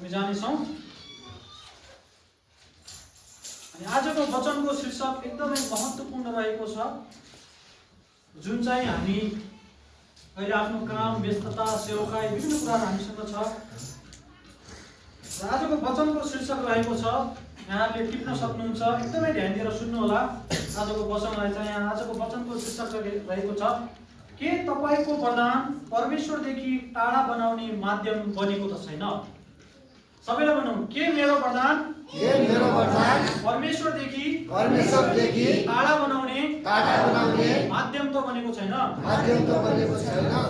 हामी जानेछौँ। अनि आजको वचनको शीर्षक एकदमै महत्त्वपूर्ण रहेको छ, जुन चाहिँ हामी अहिले आफ्नो काम, व्यस्तता, सेवाकाई विभिन्न कुराहरू हामीसँग छ। र आजको वचनको शीर्षक रहेको छ, यहाँहरूले टिप्न सक्नुहुन्छ, एकदमै ध्यान दिएर सुन्नुहोला। आजको वचनलाई चाहिँ यहाँ आजको वचनको शीर्षक रहेको छ, के तपाईको वरदान परमेश्वरदेखि टाढा बनाउने माध्यम बनेको त छैन? सबैलाई भनौँ, के मेरो वरदान परमेश्वरदेखि टाढा बनाउने माध्यम त बनेको छैन?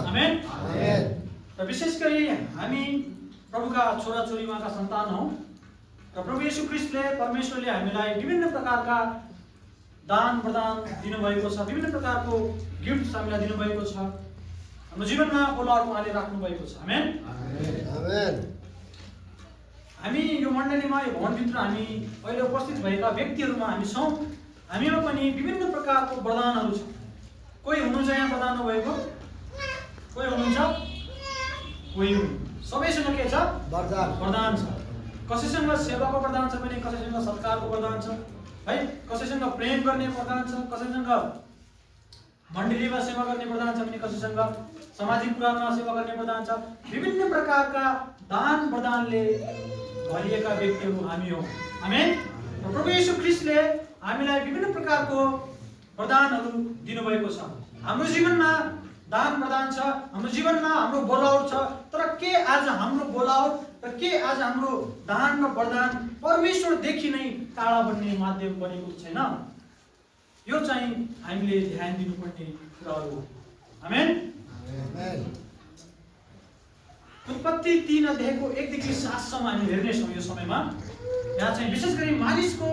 आमेन। र विशेष गरी हामी प्रभुका छोराछोरी उहाँका सन्तान हौँ र प्रभु येशू ख्रीष्टले परमेश्वरले हामीलाई विभिन्न प्रकारका दान वरदान दिनुभएको छ, विभिन्न प्रकारको गिफ्ट हामीलाई दिनुभएको छ। हाम्रो जीवनमा बोलावट उहाँले राख्नु भएको छ। आमेन। हामी यो मण्डलीमा, यो भवनभित्र हामी अहिले उपस्थित भएका व्यक्तिहरूमा हामी छौँ। हामीमा पनि विभिन्न प्रकारको वरदानहरू छ। कोही हुनुहुन्छ यहाँ वरदान नभएको, कोही हुनुहुन्छ, कोही सबैसँग के छ? वरदान छ। कसैसँग सेवाको वरदान छ भने कसैसँग सत्कारको वरदान छ है, कसैसँग प्रेम गर्ने वरदान छ, कसैसँग मण्डलीमा सेवा गर्ने वरदान छ भने कसैसँग सामाजिक कुरामा सेवा गर्ने वरदान छ। विभिन्न प्रकारका दान वरदानले भरिएका व्यक्तिहरू हामी हौँ। आमेन। प्रभु येशू ख्रीष्टले हामीलाई विभिन्न प्रकारको वरदानहरू दिनुभएको छ। हाम्रो जीवनमा दान वरदान छ, हाम्रो जीवनमा हाम्रो बोलावट छ। तर के आज हाम्रो बोलावट र के आज हाम्रो दान र वरदान परमेश्वरदेखि नै टाढा बन्ने माध्यम बनेको छैन? यो चाहिँ हामीले ध्यान दिनुपर्ने कुराहरू हो। आमेन। उत्पत्ति 3 अध्यायको 1 देखि 7 सम्म हामी हेर्नेछौँ। यो समयमा यहाँ चाहिँ विशेष गरी मानिसको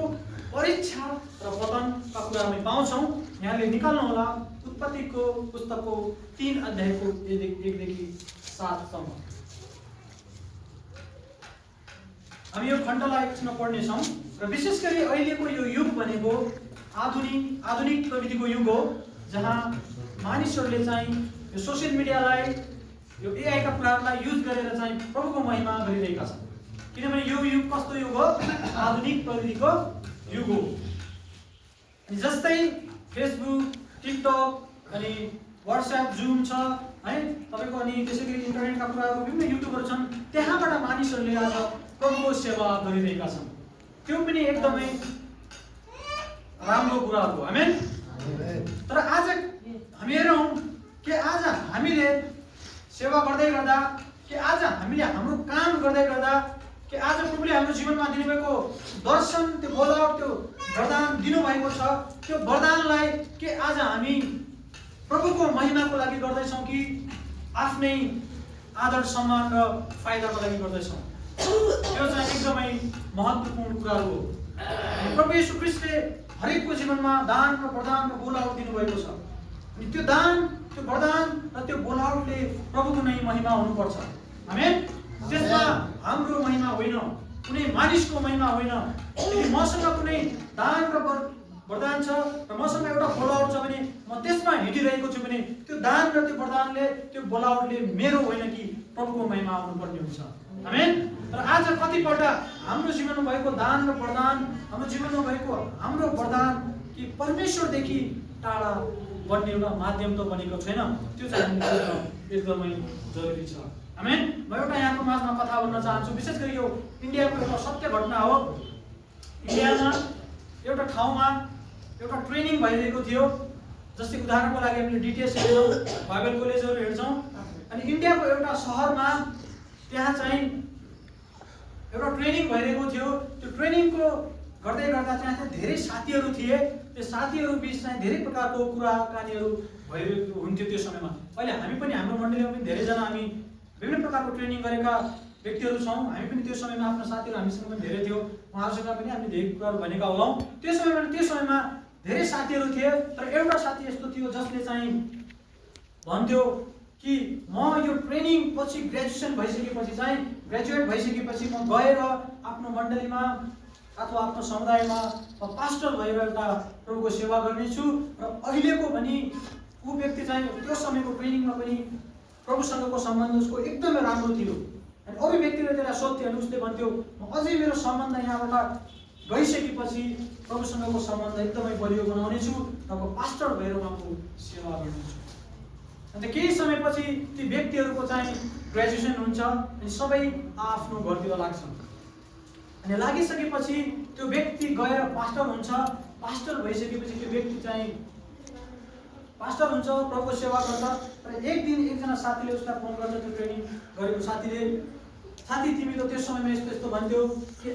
परीक्षा र पतनका कुरा हामी पाउँछौँ। यहाँले निकाल्नु होला उत्पत्तिको पुस्तकको 3 अध्यायको 1 देखि 7 सम्म। हामी यो खण्डलाई एकछिनमा पढ्नेछौँ। र विशेष गरी अहिलेको यो युग भनेको आधुनिक प्रविधिको युग हो, जहाँ मानिसहरूले चाहिँ यो सोसियल मिडियालाई, यो एआई का कुराहरूलाई युज गरेर चाहिँ प्रभुको महिमा गरिरहेका छन्। किनभने यो युग कस्तो युग हो? आधुनिक प्रविधिको युग हो। जस्तै फेसबुक, टिकटक, अनि व्हाट्सएप, जुम छ है तपाईको, अनि त्यसैगरी इन्टरनेटका कुराहरू, विभिन्न युट्युबहरू छन्। त्यहाँबाट मानिसहरूले आज प्रभुको सेवा गरिरहेका छन्। त्यो पनि एकदमै राम्रो कुराहरू हो। आमेन। तर आज हामी हेरौँ कि आज हामीले सेवा गर्दै गर्दा, कि आज हामीले हाम्रो काम गर्दै गर्दा, कि आज प्रभुले हाम्रो जीवनमा दिनुभएको दर्शन, त्यो बोलावट, त्यो वरदान दिनुभएको छ, त्यो वरदानलाई के आज हामी प्रभुको महिमाको लागि गर्दैछौँ कि आफ्नै आदर सम्मान र फाइदाको लागि गर्दैछौँ? त्यो चाहिँ एकदमै महत्त्वपूर्ण कुराहरू हो। प्रभु येशू ख्रीष्टले हरेकको जीवनमा दान र वरदान र बोलावट दिनुभएको छ। अनि त्यो दान, त्यो वरदान र त्यो बोलावटले प्रभुको नै महिमा हुनुपर्छ। आमेन। त्यसमा हाम्रो महिमा होइन, कुनै मानिसको महिमा होइन। यदि मसँग कुनै दान र वरदान छ र मसँग एउटा बोलावट छ भने म त्यसमा हिँडिरहेको छु भने त्यो दान र त्यो वरदानले, त्यो बोलावटले मेरो होइन कि प्रभुको महिमा आउनुपर्ने हुन्छ। आमेन। र आज कतिपल्ट हाम्रो जीवनमा भएको दान र वरदान, हाम्रो जीवनमा भएको हाम्रो वरदान कि परमेश्वरदेखि टाढा बन्ने एउटा माध्यम त बनेको छैन? त्यो चाहिँ हामीले एकदमै जरुरी छ। आमेन। म एउटा यहाँको माझमा कथा भन्न चाहन्छु। विशेष गरी यो इन्डियाको एउटा सत्य घटना हो। इन्डियामा एउटा ठाउँमा एउटा ट्रेनिङ भइरहेको थियो। जस्तै उदाहरणको लागि हामीले डिटिएस हेर्छौँ, बाइबल कलेजहरू हेर्छौँ। अनि इन्डियाको एउटा सहरमा त्यहाँ चाहिँ एउटा ट्रेनिङ भइरहेको थियो। त्यो ट्रेनिङको गर्दै गर्दा त्यहाँ चाहिँ धेरै साथीहरू थिए। त्यो साथीहरू बिच चाहिँ धेरै प्रकारको कुराकानीहरू भइरहेको हुन्थ्यो त्यो समयमा। अहिले हामी पनि, हाम्रो मण्डलीमा पनि धेरैजना हामी विभिन्न प्रकारको ट्रेनिङ गरेका व्यक्तिहरू छौँ। हामी पनि त्यो समयमा आफ्नो साथीहरू हामीसँग पनि धेरै थियो, उहाँहरूसँग पनि हामीले धेरै कुराहरू भनेका होलाौँ। त्यो समयमा धेरै साथीहरू थिए। तर एउटा साथी यस्तो थियो जसले चाहिँ भन्थ्यो कि म यो ट्रेनिङ पछि ग्रेजुएट भइसकेपछि म गएर आफ्नो मण्डलीमा अथवा आफ्नो समुदायमा पास्टर भएर एउटा प्रभुको सेवा गर्नेछु। र अहिलेको पनि ऊ व्यक्ति चाहिँ त्यो समयको ट्रेनिङमा पनि प्रभुसँगको सम्बन्ध उसको एकदमै राम्रो थियो। अनि अरू व्यक्तिले त्यसलाई सोध्थ्यो अनि उसले भन्थ्यो अझै मेरो सम्बन्ध यहाँबाट गइसकेपछि प्रभुसँगको सम्बन्ध एकदमै बलियो बनाउनेछु, तब पास्टर भएर उहाँको सेवा गर्नेछु। अन्त केही समयपछि ती व्यक्तिहरूको चाहिँ ग्रेजुएसन हुन्छ अनि सबै आफ्नो घरतिर लाग्छन्। अनि लागिसकेपछि त्यो व्यक्ति गएर पास्टर हुन्छ। पास्टर भइसकेपछि त्यो व्यक्ति चाहिँ पास्टर हुन्छ, प्रभुको सेवा गर्छ। र एक दिन एकजना साथीले उसलाई फोन गर्छ, त्यो ट्रेनिङ गरेको साथीले, साथी तिमी त त्यस समयमा यस्तो यस्तो भन्थ्यौ कि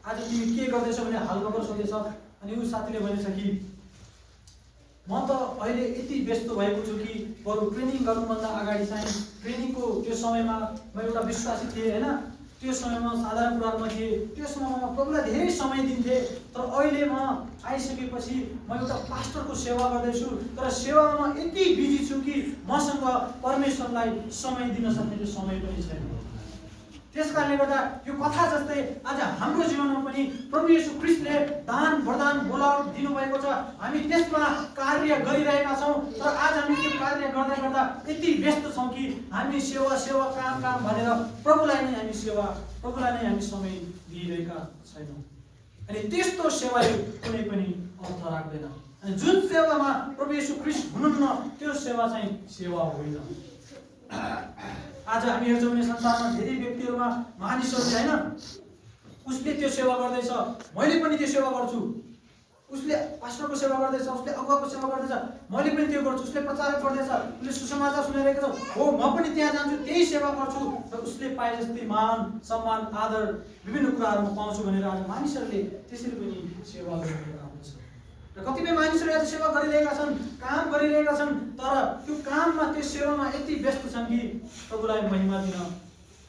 आज तिमी के गर्दैछौ भने हालखबर सोधेछ। अनि ऊ साथीले भनेछ कि म त अहिले यति व्यस्त भएको छु कि बरु ट्रेनिङ गर्नुभन्दा अगाडि चाहिँ ट्रेनिङको त्यो समयमा म एउटा विश्वासी थिएँ होइन, त्यो समयमा साधारण कुराहरूमा थिएँ, त्यो समयमा प्रभुलाई धेरै समय दिन्थेँ। तर अहिले म आइसकेपछि म एउटा पास्टरको सेवा गर्दैछु, तर सेवामा म यति बिजी छु कि मसँग परमेश्वरलाई समय दिन सक्ने त्यो समय पनि छैन। त्यस कारणले गर्दा यो कथा जस्तै आज हाम्रो जीवनमा पनि प्रभु येशू ख्रीष्टले दान वरदान बोलावट दिनुभएको छ। हामी त्यसमा कार्य गरिरहेका छौँ, तर आज हामी त्यो कार्य गर्दा गर्दा यति व्यस्त छौँ कि हामी सेवा सेवा काम काम भनेर प्रभुलाई नै हामी समय दिइरहेका छैनौँ। अनि त्यस्तो सेवाले कुनै पनि अर्थ राख्दैन। अनि जुन सेवामा प्रभु येशू ख्रीष्ट हुनुहुन्न त्यो सेवा चाहिँ सेवा होइन। आज हामी हेर्छौँ भने संसारमा धेरै व्यक्तिहरूमा मानिसहरू छैन, उसले त्यो सेवा गर्दैछ, मैले पनि त्यो सेवा गर्छु, उसले पास्टरको सेवा गर्दैछ, उसले अगुवाको सेवा गर्दैछ, मैले पनि त्यो गर्छु, उसले प्रचारक गर्दैछ, उसले सुसमाचार सुनाइरहेको छ, हो म पनि त्यहाँ जान्छु, त्यही सेवा गर्छु, र उसले पाए जस्तै मान सम्मान आदर विभिन्न कुराहरूमा पाउँछु भनेर आज मानिसहरूले त्यसरी पनि सेवा गरिरहेका हुन्छ। र कतिपय मानिसहरू आज सेवा गरिरहेका छन्, काम गरिरहेका छन्, तर त्यो काममा त्यो सेवामा यति व्यस्त छन् कि प्रभुलाई महिमा दिन,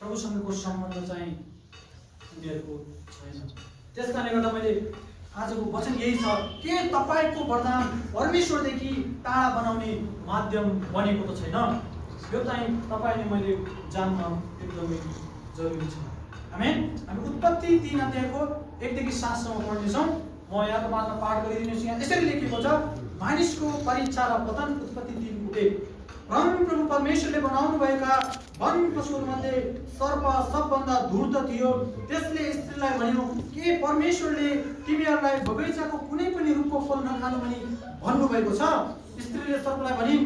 प्रभुसँगको सम्बन्ध चाहिँ उनीहरूको छैन। त्यस कारणले गर्दा मैले आजको वचन यही छ, के तपाईँको वरदान परमेश्वरदेखि टाढा बनाउने माध्यम बनेको त छैन? यो चाहिँ तपाईँले मैले जान्न एकदमै जरुरी छ। आमेन। हामी उत्पत्ति 3 अध्यायको 1 देखि 7 सम्म पढ्नेछौँ। म यहाँको माझमा पाठ गरिदिनेछु। यहाँ यसरी लेखिएको छ, मानिसको परीक्षा र पतन। उत्पत्ति 3:1। प्रभु परमेश्वरले बनाउनु भएका वन पशुहरूमध्ये सर्प सबभन्दा धूर्त थियो। त्यसले स्त्रीलाई भन्यो, के परमेश्वरले तिमीहरूलाई बगैँचाको कुनै पनि रुखको फल नखानु भनी भन्नुभएको छ? स्त्रीले सर्पलाई भनिन्,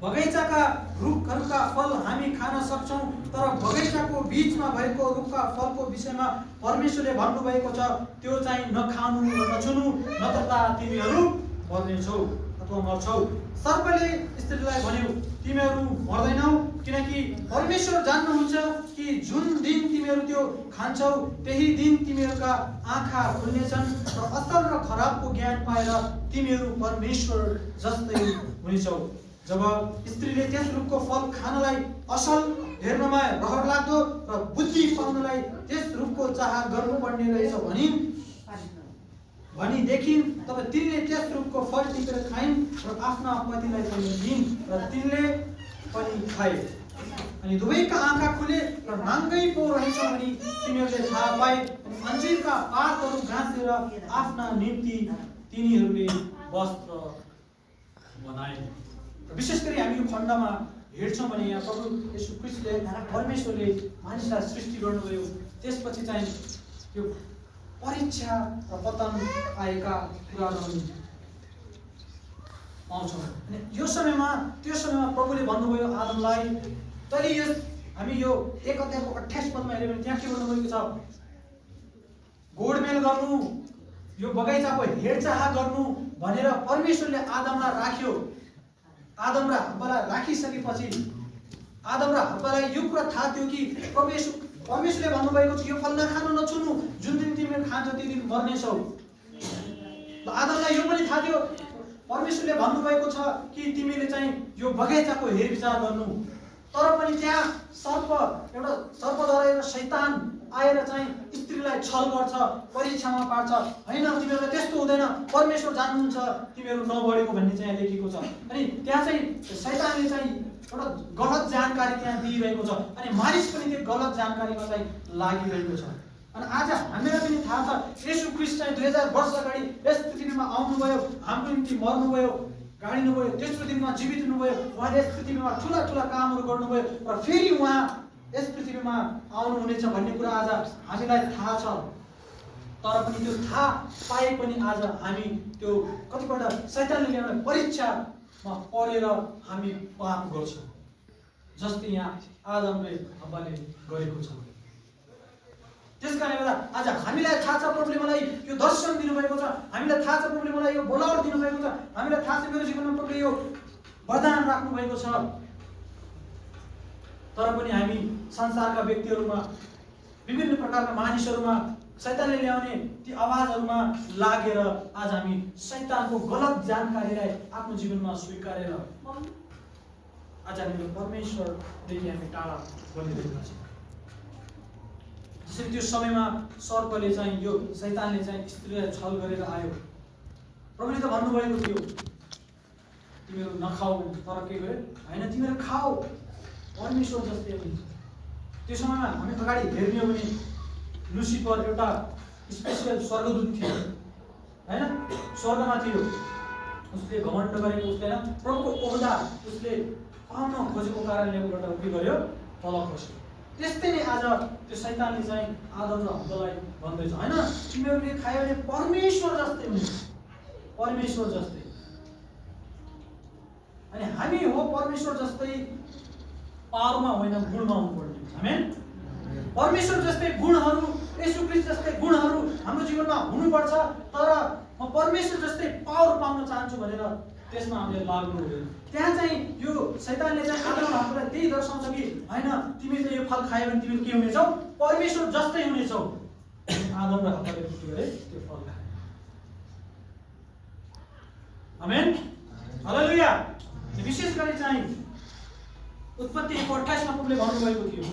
बगैँचाका रुखहरूका फल हामी खान सक्छौँ, तर बगैँचाको बीचमा भएको रुखका फलको विषयमा परमेश्वरले भन्नुभएको छ, त्यो चाहिँ नखानु र नछुनु, नत्र तिमीहरू मर्नेछौ अथवा मर्छौ। सर्पले स्त्रीलाई भन्यो, तिमीहरू मर्दैनौ, किनकि परमेश्वर जान्नुहुन्छ कि जुन दिन तिमीहरू त्यो खान्छौ त्यही दिन तिमीहरूका आँखा खुल्नेछन् र असल र खराबको ज्ञान पाएर तिमीहरू परमेश्वर जस्तै हुनेछौ। जब स्त्रीले त्यस रुखको फल खानलाई असल, हेर्नमा रहर लाग्दो र बुद्धि पाउनलाई त्यस रुखको चाह गर्नुपर्ने रहेछ भनी देखिन्, तब तिनले त्यस रुखको फल टिपेर खाइन् र आफ्ना पतिलाई पनि दिइन् र तिनले पनि खाए। अनि दुवैका आँखा खुले र नाङ्गै पो रहेछ भनी तिनीहरूले थाहा पाए। अनि अन्जिरका पातहरू गाँसेर आफ्ना निम्ति तिनीहरूले वस्त्र बनाए। विशेष गरी हामी यो खण्डमा हेर्छौँ भने यहाँ प्रभु येशू ख्रीष्टले परमेश्वरले मानिसलाई सृष्टि गर्नुभयो, त्यसपछि चाहिँ यो परीक्षा र पतन आएका कुराहरू हामी पाउँछौँ। अनि यो समयमा त्यो समयमा प्रभुले भन्नुभयो आदमलाई, तैँले यस हामी यो 1 अध्यायको 28 पदमा हेऱ्यौँ भने त्यहाँ के भन्नुभएको छ, गोडमेल गर्नु, यो बगैँचाको हेरचाह गर्नु भनेर परमेश्वरले आदमलाई राख्यो। आदम र हव्वालाई राखिसकेपछि आदम र हव्वालाई यो कुरा थाहा थियो कि परमेश्वरले भन्नुभएको छ यो फल नखानु नछुनु, जुन दिन तिमीहरू खान्छौ त्यो दिन मर्नेछौ। आदमलाई यो पनि थाहा थियो परमेश्वरले भन्नुभएको छ कि तिमीले चाहिँ यो बगैँचाको हेरविचार गर्नु, तर पनि त्यहाँ एउटा सर्पद्वारा एउटा शैतान आएर चाहिँ स्त्रीलाई छल गर्छ, परीक्षामा पार्छ। होइन, तिमीहरूलाई त्यस्तो हुँदैन, परमेश्वर जान्नुहुन्छ तिमीहरू नबढेको भन्ने चाहिँ लेखेको छ। अनि त्यहाँ चाहिँ शैतानले चाहिँ एउटा गलत जानकारी त्यहाँ दिइरहेको छ। अनि मानिस पनि त्यो गलत जानकारीमा चाहिँ लागिरहेको छ। अनि आज हामीलाई पनि थाहा छ येशू ख्रीष्ट चाहिँ 2000 वर्ष अगाडि यस पृथ्वीमा आउनुभयो, हाम्रो निम्ति मर्नुभयो, गाडिनुभयो, तेस्रो दिनमा जीवित हुनुभयो, उहाँले यस पृथ्वीमा ठुला ठुला कामहरू गर्नुभयो र फेरि उहाँ यस पृथ्वीमा आउनुहुनेछ भन्ने कुरा आज हामीलाई थाहा छ, तर पनि त्यो थाहा पाए पनि आज हामी त्यो कतिपल्ट शैतानले ल्याउने परीक्षामा परेर हामी पाप गर्छौँ, जस्तै यहाँ आदम र हव्वाले गरेको छ। त्यसकारणले गर्दा आज हामीलाई थाहा छ प्रभुले मलाई यो दर्शन दिनुभएको छ, हामीलाई थाहा छ प्रभुले मलाई यो बोलावट दिनुभएको छ, हामीलाई थाहा छ मेरो जीवनमा प्रभुले यो वरदान राख्नुभएको छ, तर पनि हामी संसारका व्यक्तिहरूमा विभिन्न प्रकारका मानिसहरूमा शैतानले ल्याउने ती आवाजहरूमा लागेर आज हामी शैतानको गलत जानकारीलाई आफ्नो जीवनमा स्वीकारेर आज हामी परमेश्वरदेखि हामी टाढा बनिरहेका छौँ। जसरी त्यो समयमा सर्पले चाहिँ यो शैतानले चाहिँ स्त्रीलाई छल गरेर आयो, प्रभुले त भन्नुभएको थियो तिमीहरू नखाऊ, तर के गर्यो होइन तिमीहरू खाऊ, परमेश्वर जस्तै हुन्छ। त्यो समयमा हामी अगाडि हेर्ने हो भने लुसिफर एउटा स्पेसियल स्वर्गदूत थियो होइन, स्वर्गमा थियो, उसले घमण्ड गरेको, उसले प्रभुको ओहदा उसले पाउन खोजेको कारणले एउटा के गर्यो तल खस्यो। त्यस्तै नै आज त्यो शैतानले चाहिँ आदम र हव्वालाई भन्दैछ होइन तिमीहरूले खायो भने परमेश्वर जस्तै हुन्छ, परमेश्वर जस्तै। अनि हामी हो परमेश्वर जस्तै पावरमा होइन गुणमा हुनुपर्ने। आमेन। परमेश्वर जस्तै गुणहरू, येशू ख्रीष्ट जस्तै गुणहरू हाम्रो जीवनमा हुनुपर्छ, तर म परमेश्वर जस्तै पावर पाउन चाहन्छु भनेर त्यसमा हामीले लाग्नु हुँदैन। त्यहाँ चाहिँ यो शैतानले चाहिँ आदम र हव्वालाई त्यही दर्शाउँछ कि होइन तिमीले यो फल खायो भने तिमी के हुनेछौ, परमेश्वर जस्तै हुनेछौ। आदम र हव्वाले के गरे त्यो फल खाए। आमेन। हालेलुया। विशेष गरी चाहिँ उत्पत्ति 1:28 मा प्रभुले भन्नुभएको थियो,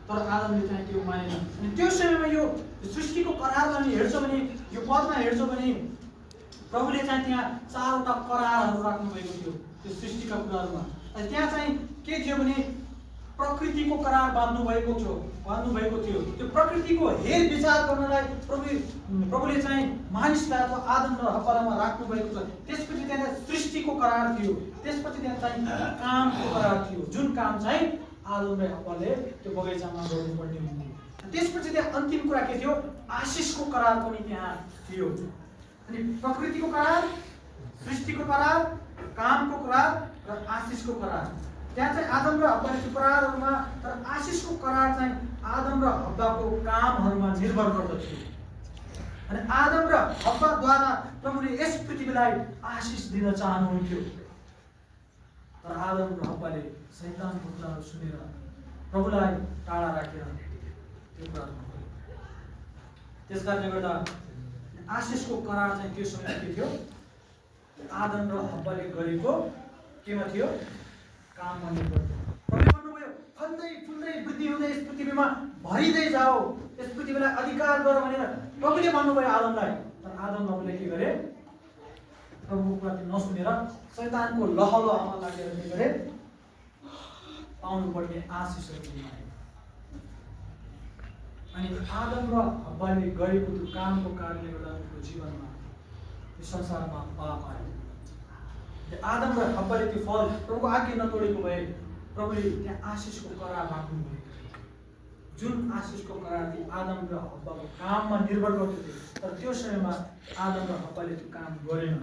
तर आदमले चाहिँ त्यो मानेन। अनि त्यो समयमा यो सृष्टिको करारमा हामी हेर्छौँ भने यो पदमा हेर्छौँ भने प्रभुले चाहिँ त्यहाँ 4वटा करारहरू राख्नुभएको थियो त्यो सृष्टिका कुराहरूमा। अनि त्यहाँ चाहिँ के थियो भने प्रकृतिको करार बाँध्नुभएको थियो। त्यो प्रकृतिको हेरविचार गर्नलाई प्रभुले चाहिँ मानिसलाई अथवा आदम र हव्वामा राख्नुभएको छ। त्यसपछि त्यहाँ सृष्टिको करार थियो, त्यसपछि त्यहाँ चाहिँ कामको करार थियो, जुन काम चाहिँ आदम र हव्वाले त्यो बगैँचामा गर्नुपर्ने हुन्थ्यो। त्यसपछि त्यहाँ अन्तिम कुरा के थियो, आशिषको करार पनि त्यहाँ थियो। अनि प्रकृतिको करार, सृष्टिको करार, कामको करार र आशिषको करार, त्यहाँ चाहिँ आदम र हव्वाले त्यो करारहरूमा, तर आशिषको करार चाहिँ आदम र हव्वाको कामहरूमा निर्भर गर्दथ्यो। अनि आदम र हव्वाद्वारा प्रभुले यस पृथ्वीलाई आशिष दिन चाहनुहुन्थ्यो, तर आदम र हव्वाले शैतानको कुराहरू सुनेर प्रभुलाई टाढा राखेर त्यो कुराहरू गर्यो। त्यसकारणले गर्दा आशिषको करार चाहिँ त्यो समय के थियो, आदम र हव्वाले गरेको केमा थियो, काममा निर्भर थियो। प्रभुले भन्नुभयो फल्दै फुल्दै वृद्धि हुँदै यस पृथ्वीमा भरिँदै जाओ, यस पृथ्वीलाई अधिकार गर भनेर प्रभुले भन्नुभयो आदमलाई। तर आदम हव्वाले के गरे, प्रभुको कुरा नसुनेर शैतानको लहलो आमा लागेर के गरे, पाउनुपर्ने आशिषहरू लिए। अनि आदम र हव्वाले गरेको त्यो कामको कारणले गर्दा उनको जीवनमा यो संसारमा पाप आयो। आदम र हव्वाले त्यो फल प्रभुको आज्ञा नतोडेको भए प्रभुले त्यहाँ आशिषको करार राख्नुभयो, जुन आशिषको करार थियो आदम र हव्वाको काममा निर्भर गर्थ्यो। तर त्यो समयमा आदम र हव्वाले त्यो काम गरेन।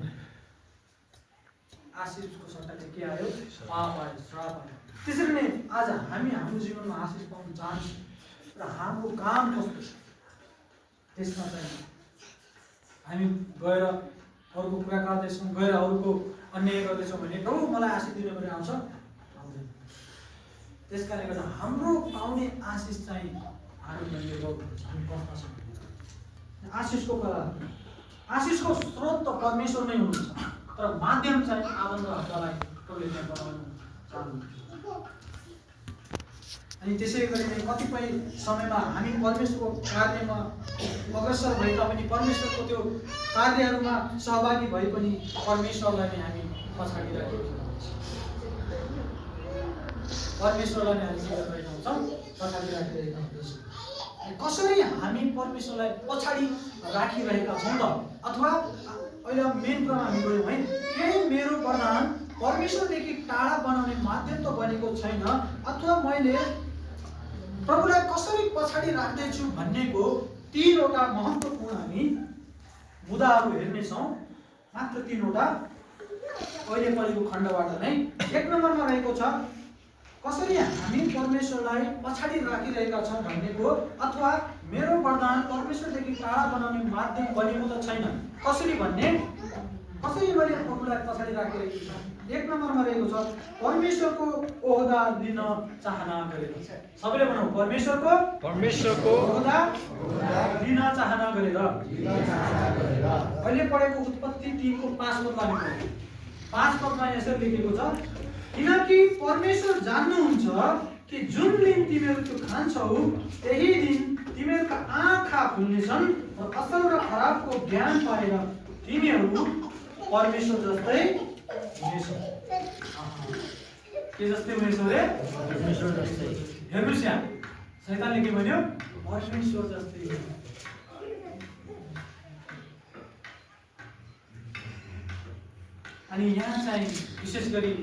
आशिषको सट्टा चाहिँ के आयो, पाप आयो, श्राप आयो। त्यसरी नै आज हामी हाम्रो जीवनमा आशिष पाउन चाहन्छौँ र हाम्रो काम कस्तो छ त्यसमा चाहिँ हामी गएर अरूको कुरा गर्दैछौँ, गएर अरूको अन्याय गर्दैछौँ भने प्रभु मलाई आशिष दिनु भने आउँछ, आउँदैन। त्यसकारणले गर्दा हाम्रो पाउने आशिष चाहिँ हामीमा निर्भर हुन्छ, हामी कस्ता छौँ। आशिषको कुरा, आशिषको स्रोत त परमेश्वर नै हुनुहुन्छ, तर माध्यम चाहिँ आदम र हव्वालाई प्रभुले त्यहाँ बनाउनु चाहनुहुन्छ। अनि त्यसै गरी नै कतिपय समयमा हामी परमेश्वरको कार्यमा अग्रसर भए तापनि परमेश्वरको त्यो कार्यहरूमा सहभागी भए पनि परमेश्वरलाई नै हामी पछाडि राखेका हुन्छौँ। परमेश्वरलाई नै हामी के गरिरहेका हुन्छौँ, पछाडि राखिरहेका हुन्छौँ। कसरी हामी परमेश्वरलाई पछाडि राखिरहेका छौँ त? अथवा अहिले मेन कुरामा हामी गयौँ है, केही मेरो वरदान परमेश्वरदेखि टाढा बनाउने माध्यम त बनेको छैन, अथवा मैले प्रभुलाई कसरी पछाडि राख्दैछु भन्नेको 3 वटा महत्त्वपूर्ण हामी मुद्दाहरू हेर्नेछौँ। मात्र 3 वटा अहिले परेको खण्डबाट नै। 1 नम्बरमा रहेको छ कसरी हामी परमेश्वरलाई पछाडि राखिरहेका छौँ भन्नेको, अथवा मेरो वरदान परमेश्वरदेखि टाढा बनाउने माध्यम बनेको त छैन कसरी भन्ने, कसरी मैले प्रभुलाई पछाडि राखिरहेको छु। 1 नम्बरमा रहेको छ परमेश्वरको ओहदा लिन चाहना गरेर। सबैले भनौँ परमेश्वरको ओहदा लिन चाहना गरेर। अहिले पढेको उत्पत्ति 3को 5 पदमा लेखेको 5 पदमा यसरी लेखेको छ, किनकि परमेश्वर जान्नुहुन्छ कि जुन दिन तिमीहरू त्यो खान्छौ त्यही दिन तिमीहरूका आँखा खुल्नेछन् र असल र खराबको ज्ञान पाएर तिमीहरू परमेश्वर जस्तै हुनेछौ। के जस्तै हुनेछौ रे? परमेश्वर जस्तै। हेर्नुस् यहाँ शैतानले के भन्यो? परमेश्वर जस्तै। अनि यहाँ चाहिँ विशेष गरी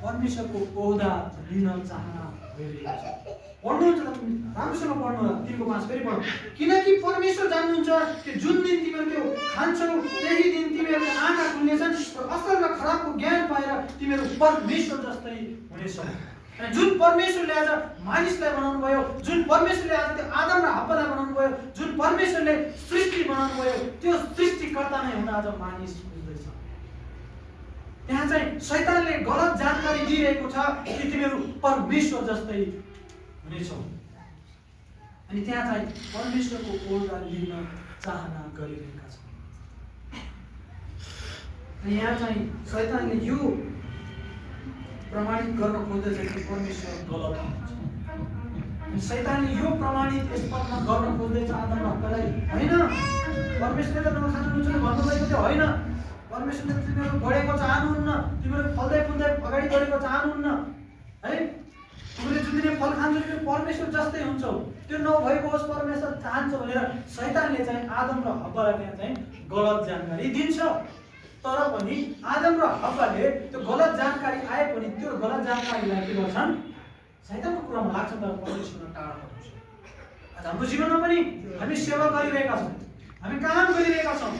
परमेश्वरको ओहदा लिन चाहना गरिरहेको छ। पढ्नुहुन्छ तपाईँ राम्रोसँग पढ्नु होला। 3 को 5 फेरि पढ्नु। किनकि परमेश्वर जान्नुहुन्छ कि जुन दिन तिमीहरू त्यो खान्छौ त्यही दिन तिमीहरूको आँखा खुल्नेछन् र असल र खराबको ज्ञान पाएर तिमीहरू परमेश्वर जस्तै हुनेछौ। जुन परमेश्वरले आज मानिसलाई बनाउनु भयो, जुन परमेश्वरले आज त्यो आदम र हव्वालाई बनाउनु भयो, जुन परमेश्वरले सृष्टि बनाउनु भयो, त्यो सृष्टिकर्ता नै हुन आज मानिस बुझ्दैछ। यहाँ चाहिँ शैतानले गलत जानकारी दिइरहेको छ कि तिमीहरू परमेश्वर जस्तै हुनेछौ। अनि त्यहाँ चाहिँ परमेश्वरको ओहदा लिन चाहना गरिरहेका छन्। अनि यहाँ चाहिँ शैतानले यो प्रमाणित गर्न खोज्दैछ कि परमेश्वर गलत हुनुहुन्छ। शैतानले यो प्रमाणित यस पदमा गर्न खोज्दैछ आदम र हव्वालाई, होइन परमेश्वरले त नखानुहुन्छ भन्नुभएको थियो, होइन परमेश्वरले तिमीहरू बढेको चाहनुहुन्न, तिमीहरू फल्दै फुल्दै अगाडि बढेको चाहनुहुन्न, है तिमीले जुन दिन फल खान्छौ तिमीहरू परमेश्वर जस्तै हुन्छौ, त्यो नभएको होस् परमेश्वर चाहन्छ भनेर शैतानले चाहिँ आदम र हव्वालाई त्यहाँ चाहिँ गलत जानकारी दिन्छ। तर पनि आदम र हव्वाले त्यो गलत जानकारी आए पनि त्यो गलत जानकारीलाई के गर्छन्? शैतानको कुरामा लाग्छ तर परमेश्वरबाट टाढा गर्छ। आज हाम्रो जीवनमा पनि हामी सेवा गरिरहेका छौँ, हामी काम गरिरहेका छौँ।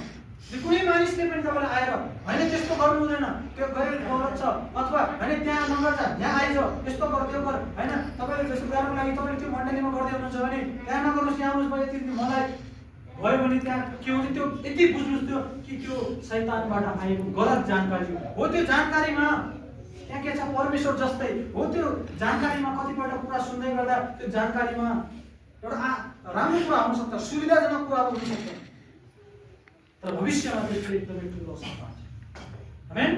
कुनै मानिसले पनि तपाईँलाई आएर होइन त्यस्तो गर्नु हुँदैन, त्यो गरेर गलत छ, अथवा होइन त्यहाँ नगर्छ यहाँ आइज यस्तो गर त्यो गर, होइन तपाईँले जस्तो उदाहरणको लागि तपाईँले त्यो मण्डलीमा गर्दै हुनुहुन्छ भने त्यहाँ नगर्नुहोस् यहाँ आउनुहोस्, यति मलाई भयो भने त्यहाँ के हुन्छ त्यो यति बुझ्नुहोस् त्यो कि त्यो शैतानबाट आएको गलत जानकारी हो। त्यो जानकारीमा त्यहाँ के छ? परमेश्वर जस्तै हो। त्यो जानकारीमा कतिपल्ट कुरा सुन्दै गर्दा त्यो जानकारीमा एउटा राम्रो कुरा हुनसक्छ, सुविधाजनक कुराहरू हुनसक्छ, तर भविष्यमा त्यसले एकदमै ठुलो असर पार्छ। आमेन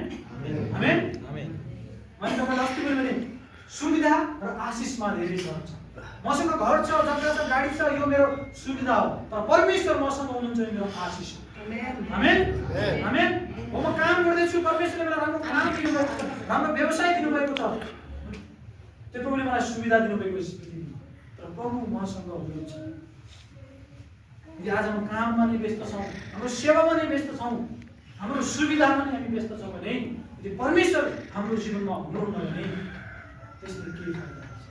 आमेन आमेन। मैले तपाईँलाई अस्ति पनि भने सुविधा र आशिषमा धेरै फरक छ। मसँग घर छ, जग्गा छ, गाडी छ, यो मेरो सुविधा हो, तर परमेश्वर मसँग हुनुहुन्छ मेरो आशिष हो। आमेन आमेन। म काम गर्दैछु, परमेश्वरले मलाई राम्रो काम दिनुभएको छ, राम्रो व्यवसाय दिनुभएको छ, त्यो प्रभुले मलाई सुविधा दिनुभएको छ, तर प्रभु मसँग हुनुहुन्छ। यदि आज हम काममा नै व्यस्त छौँ, हाम्रो सेवामा नै व्यस्त छौँ, हाम्रो सुविधामा नै हामी व्यस्त छौँ भने, यदि परमेश्वर हाम्रो जीवनमा हुनुहुन्न भने त्यसले के फाइदा हुन्छ?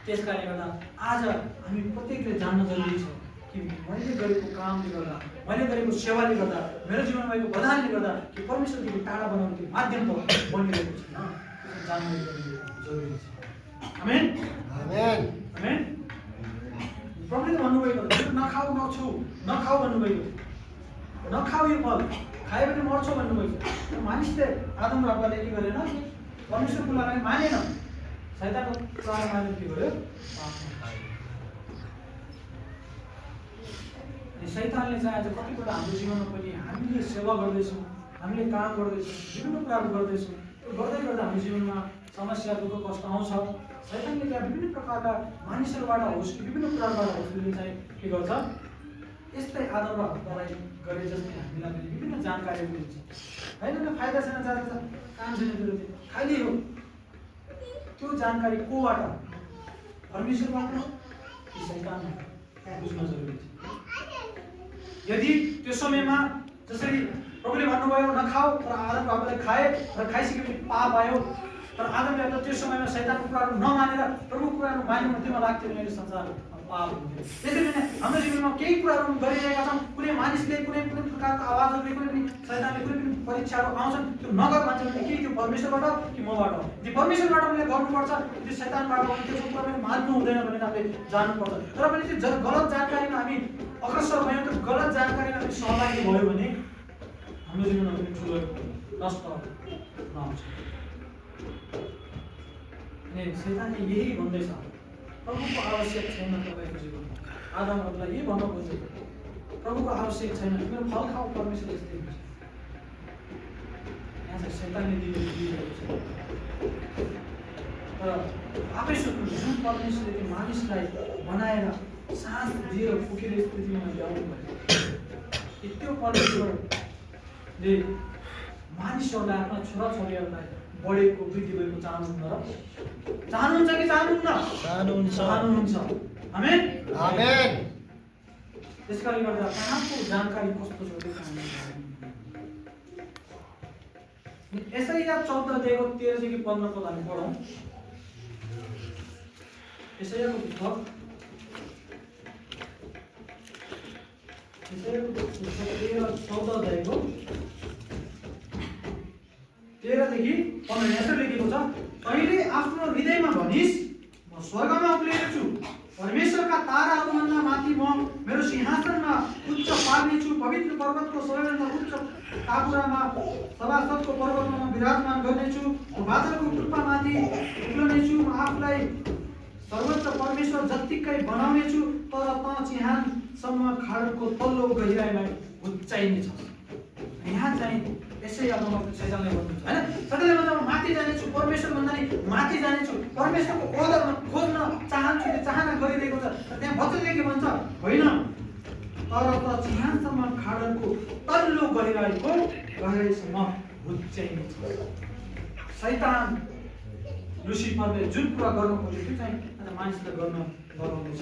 त्यसकारणले गर्दा आज हामी प्रत्येकले जान्न जरुरी छ कि मैले गरेको कामले गर्दा, मैले गरेको सेवाले गर्दा, मेरो जीवनमा भएको वरदानले गर्दा कि परमेश्वरको टाढा बनाउने माध्यम बनिरहेको छ, त्यसो जान्न जरुरी छ। आमेन आमेन आमेन। प्रभुले भन्नुभएको नखाऊ नछु नखाऊ भन्नुभएको, नखाऊ यो फल खायो भने मर्छौ भन्नुभएको। मानिसले आदम र हव्वाले के गरेन? परमेश्वरको कुरालाई मानेन, शैतानको कुरालाई मानेर के गर्यो? अनि शैतानले चाहिँ आज कतिपल्ट हाम्रो जीवनमा पनि हामीले सेवा गर्दैछौँ, हामीले काम गर्दैछौँ, विभिन्न कुराहरू गर्दैछौँ, त्यो गर्दै गर्दा हाम्रो जीवनमा समस्या दुःख कष्ट आउँछ। शैतानले त्यहाँ विभिन्न प्रकारका मानिसहरूबाट होस् कि विभिन्न कुराबाट होस् उसले चाहिँ के गर्छ? यस्तै आदम र हव्वालाई गरे जस्तै हामीलाई पनि विभिन्न जानकारीहरू दिन्छ। होइन फाइदा छैन, जाँदा काम छैन, त्यो खालि हो। त्यो जानकारी कोबाट? परमेश्वरबाट कि शैतानबाट? बुझ्न जरुरी छ। यदि त्यो समयमा जसरी प्रभुले भन्नुभयो नखाऊ, तर आदम र हव्वाले खाए र खाइसकेपछि पाप आयो, तर आदमले त त्यो समयमा शैतानको कुराहरू नमानेर प्रभुको कुराहरू मान्नु त्योमा लाग्थ्यो भने अहिले संसार पाप हुन्थ्यो। त्यसैले नै हाम्रो जीवनमा केही कुराहरू गरिरहेका छौँ, कुनै मानिसले कुनै कुनै प्रकारको आवाजहरूले कुनै पनि शैतानले कुनै पनि परीक्षाहरू आउँछन्, त्यो नगर भन्छ भने के त्यो परमेश्वरबाट हो कि मबाट हो? यदि परमेश्वरबाट मैले गर्नुपर्छ, यदि शैतानबाट हो भने त्यो कुरा पनि मान्नु हुँदैन भनेर हामीले जान्नुपर्छ। तर पनि त्यो गलत जानकारीमा हामी अग्रसर भयौँ, त्यो गलत जानकारीमा हामी सहभागी भयो भने हाम्रो जीवनमा पनि ठुलो कष्ट आउँछ। अनि शैतानले यही भन्दैछ, प्रभुको आवश्यक छैन तपाईँको जीवनमा। आदमहरूलाई यही भन्न खोजेको, प्रभुको आवश्यक छैन, तिम्रो फल खाऊ, परमेश्वर यस्तै हुन्छ। यहाँ चाहिँ शैतानले दिएको छ। तर आफै सोध्नु, जुन परमेश्वरले त्यो मानिसलाई बनाएर सास दिएर फुकेर स्थितिमा ल्याउनु भयो, त्यो परमेश्वरले मानिसहरूलाई आफ्ना छोराछोरीहरूलाई बढेको वृद्धि भएको चाहनुहुन्छ र? चाहनुहुन्छ कि चाहनुहुन्छ? चाहनुहुन्छ। आमेन आमेन। त्यसकारणले गर्दा कहाँको जानकारी कस्तो छ त्यो यसैया 14 अध्यायको 13 देखि 15 पद हामी पढौँ। यसैयाको पुस्तक 14 अध्यायको 13 देखि 15 यसो लेखेको छ, तैँले आफ्नो हृदयमा भनिस् म स्वर्गमा उक्लिएको छु, परमेश्वरका ताराहरूभन्दा माथि म मेरो सिंहासनमा उच्च पार्नेछु, पवित्र पर्वतको सबैभन्दा उच्च टापुरामा सभासदको पर्वतमा म विराजमान गर्नेछु, म बादलको टुप्पामाथि उक्लनेछु, म आफूलाई सर्वोच्च परमेश्वर जत्तिकै बनाउनेछु, तर त चिहानसम्म खाडलको तल्लो गहिराइलाई उचाइनेछ। यहाँ चाहिँ यसै अगममा शैतानले भन्नुहुन्छ हैन, शैतानले भन्छ म माथि जानेछु, परमेश्वर भन्दा नि माथि जानेछु, परमेश्वरको ओदरमा खोज्न चाहन्छु, त्यो चाहना गरिरहेको छ। त्यहाँ वचनले के भन्छ? होइन, तर त चिहानसम्म खाडलको तल्लो गहिराइसम्म उचाइनेछ। शैतान लुसिफरले जुन कुरा गर्न खोज्यो त्यो चाहिँ मानिसले गराउनेछ।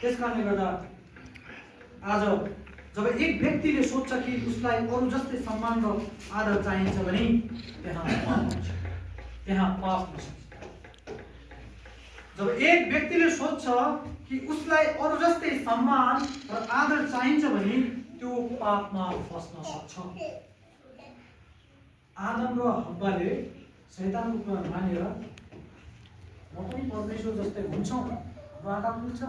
त्यसकारणले गर्दा आज जब एक व्यक्तिले सोच्छ कि उसलाई अरू जस्तै सम्मान र आदर चाहिन्छ भने त्यहाँ पाप हुन्छ। जब एक व्यक्तिले सोच्छ कि उसलाई अरू जस्तै सम्मान र आदर चाहिन्छ भने त्यो पापमा फस्न सक्छ। आदम र हव्वाले शैतानको कुरा मानेर म पनि परमेश्वर जस्तै हुन्छौँ, हाम्रो आँखा खुल्छ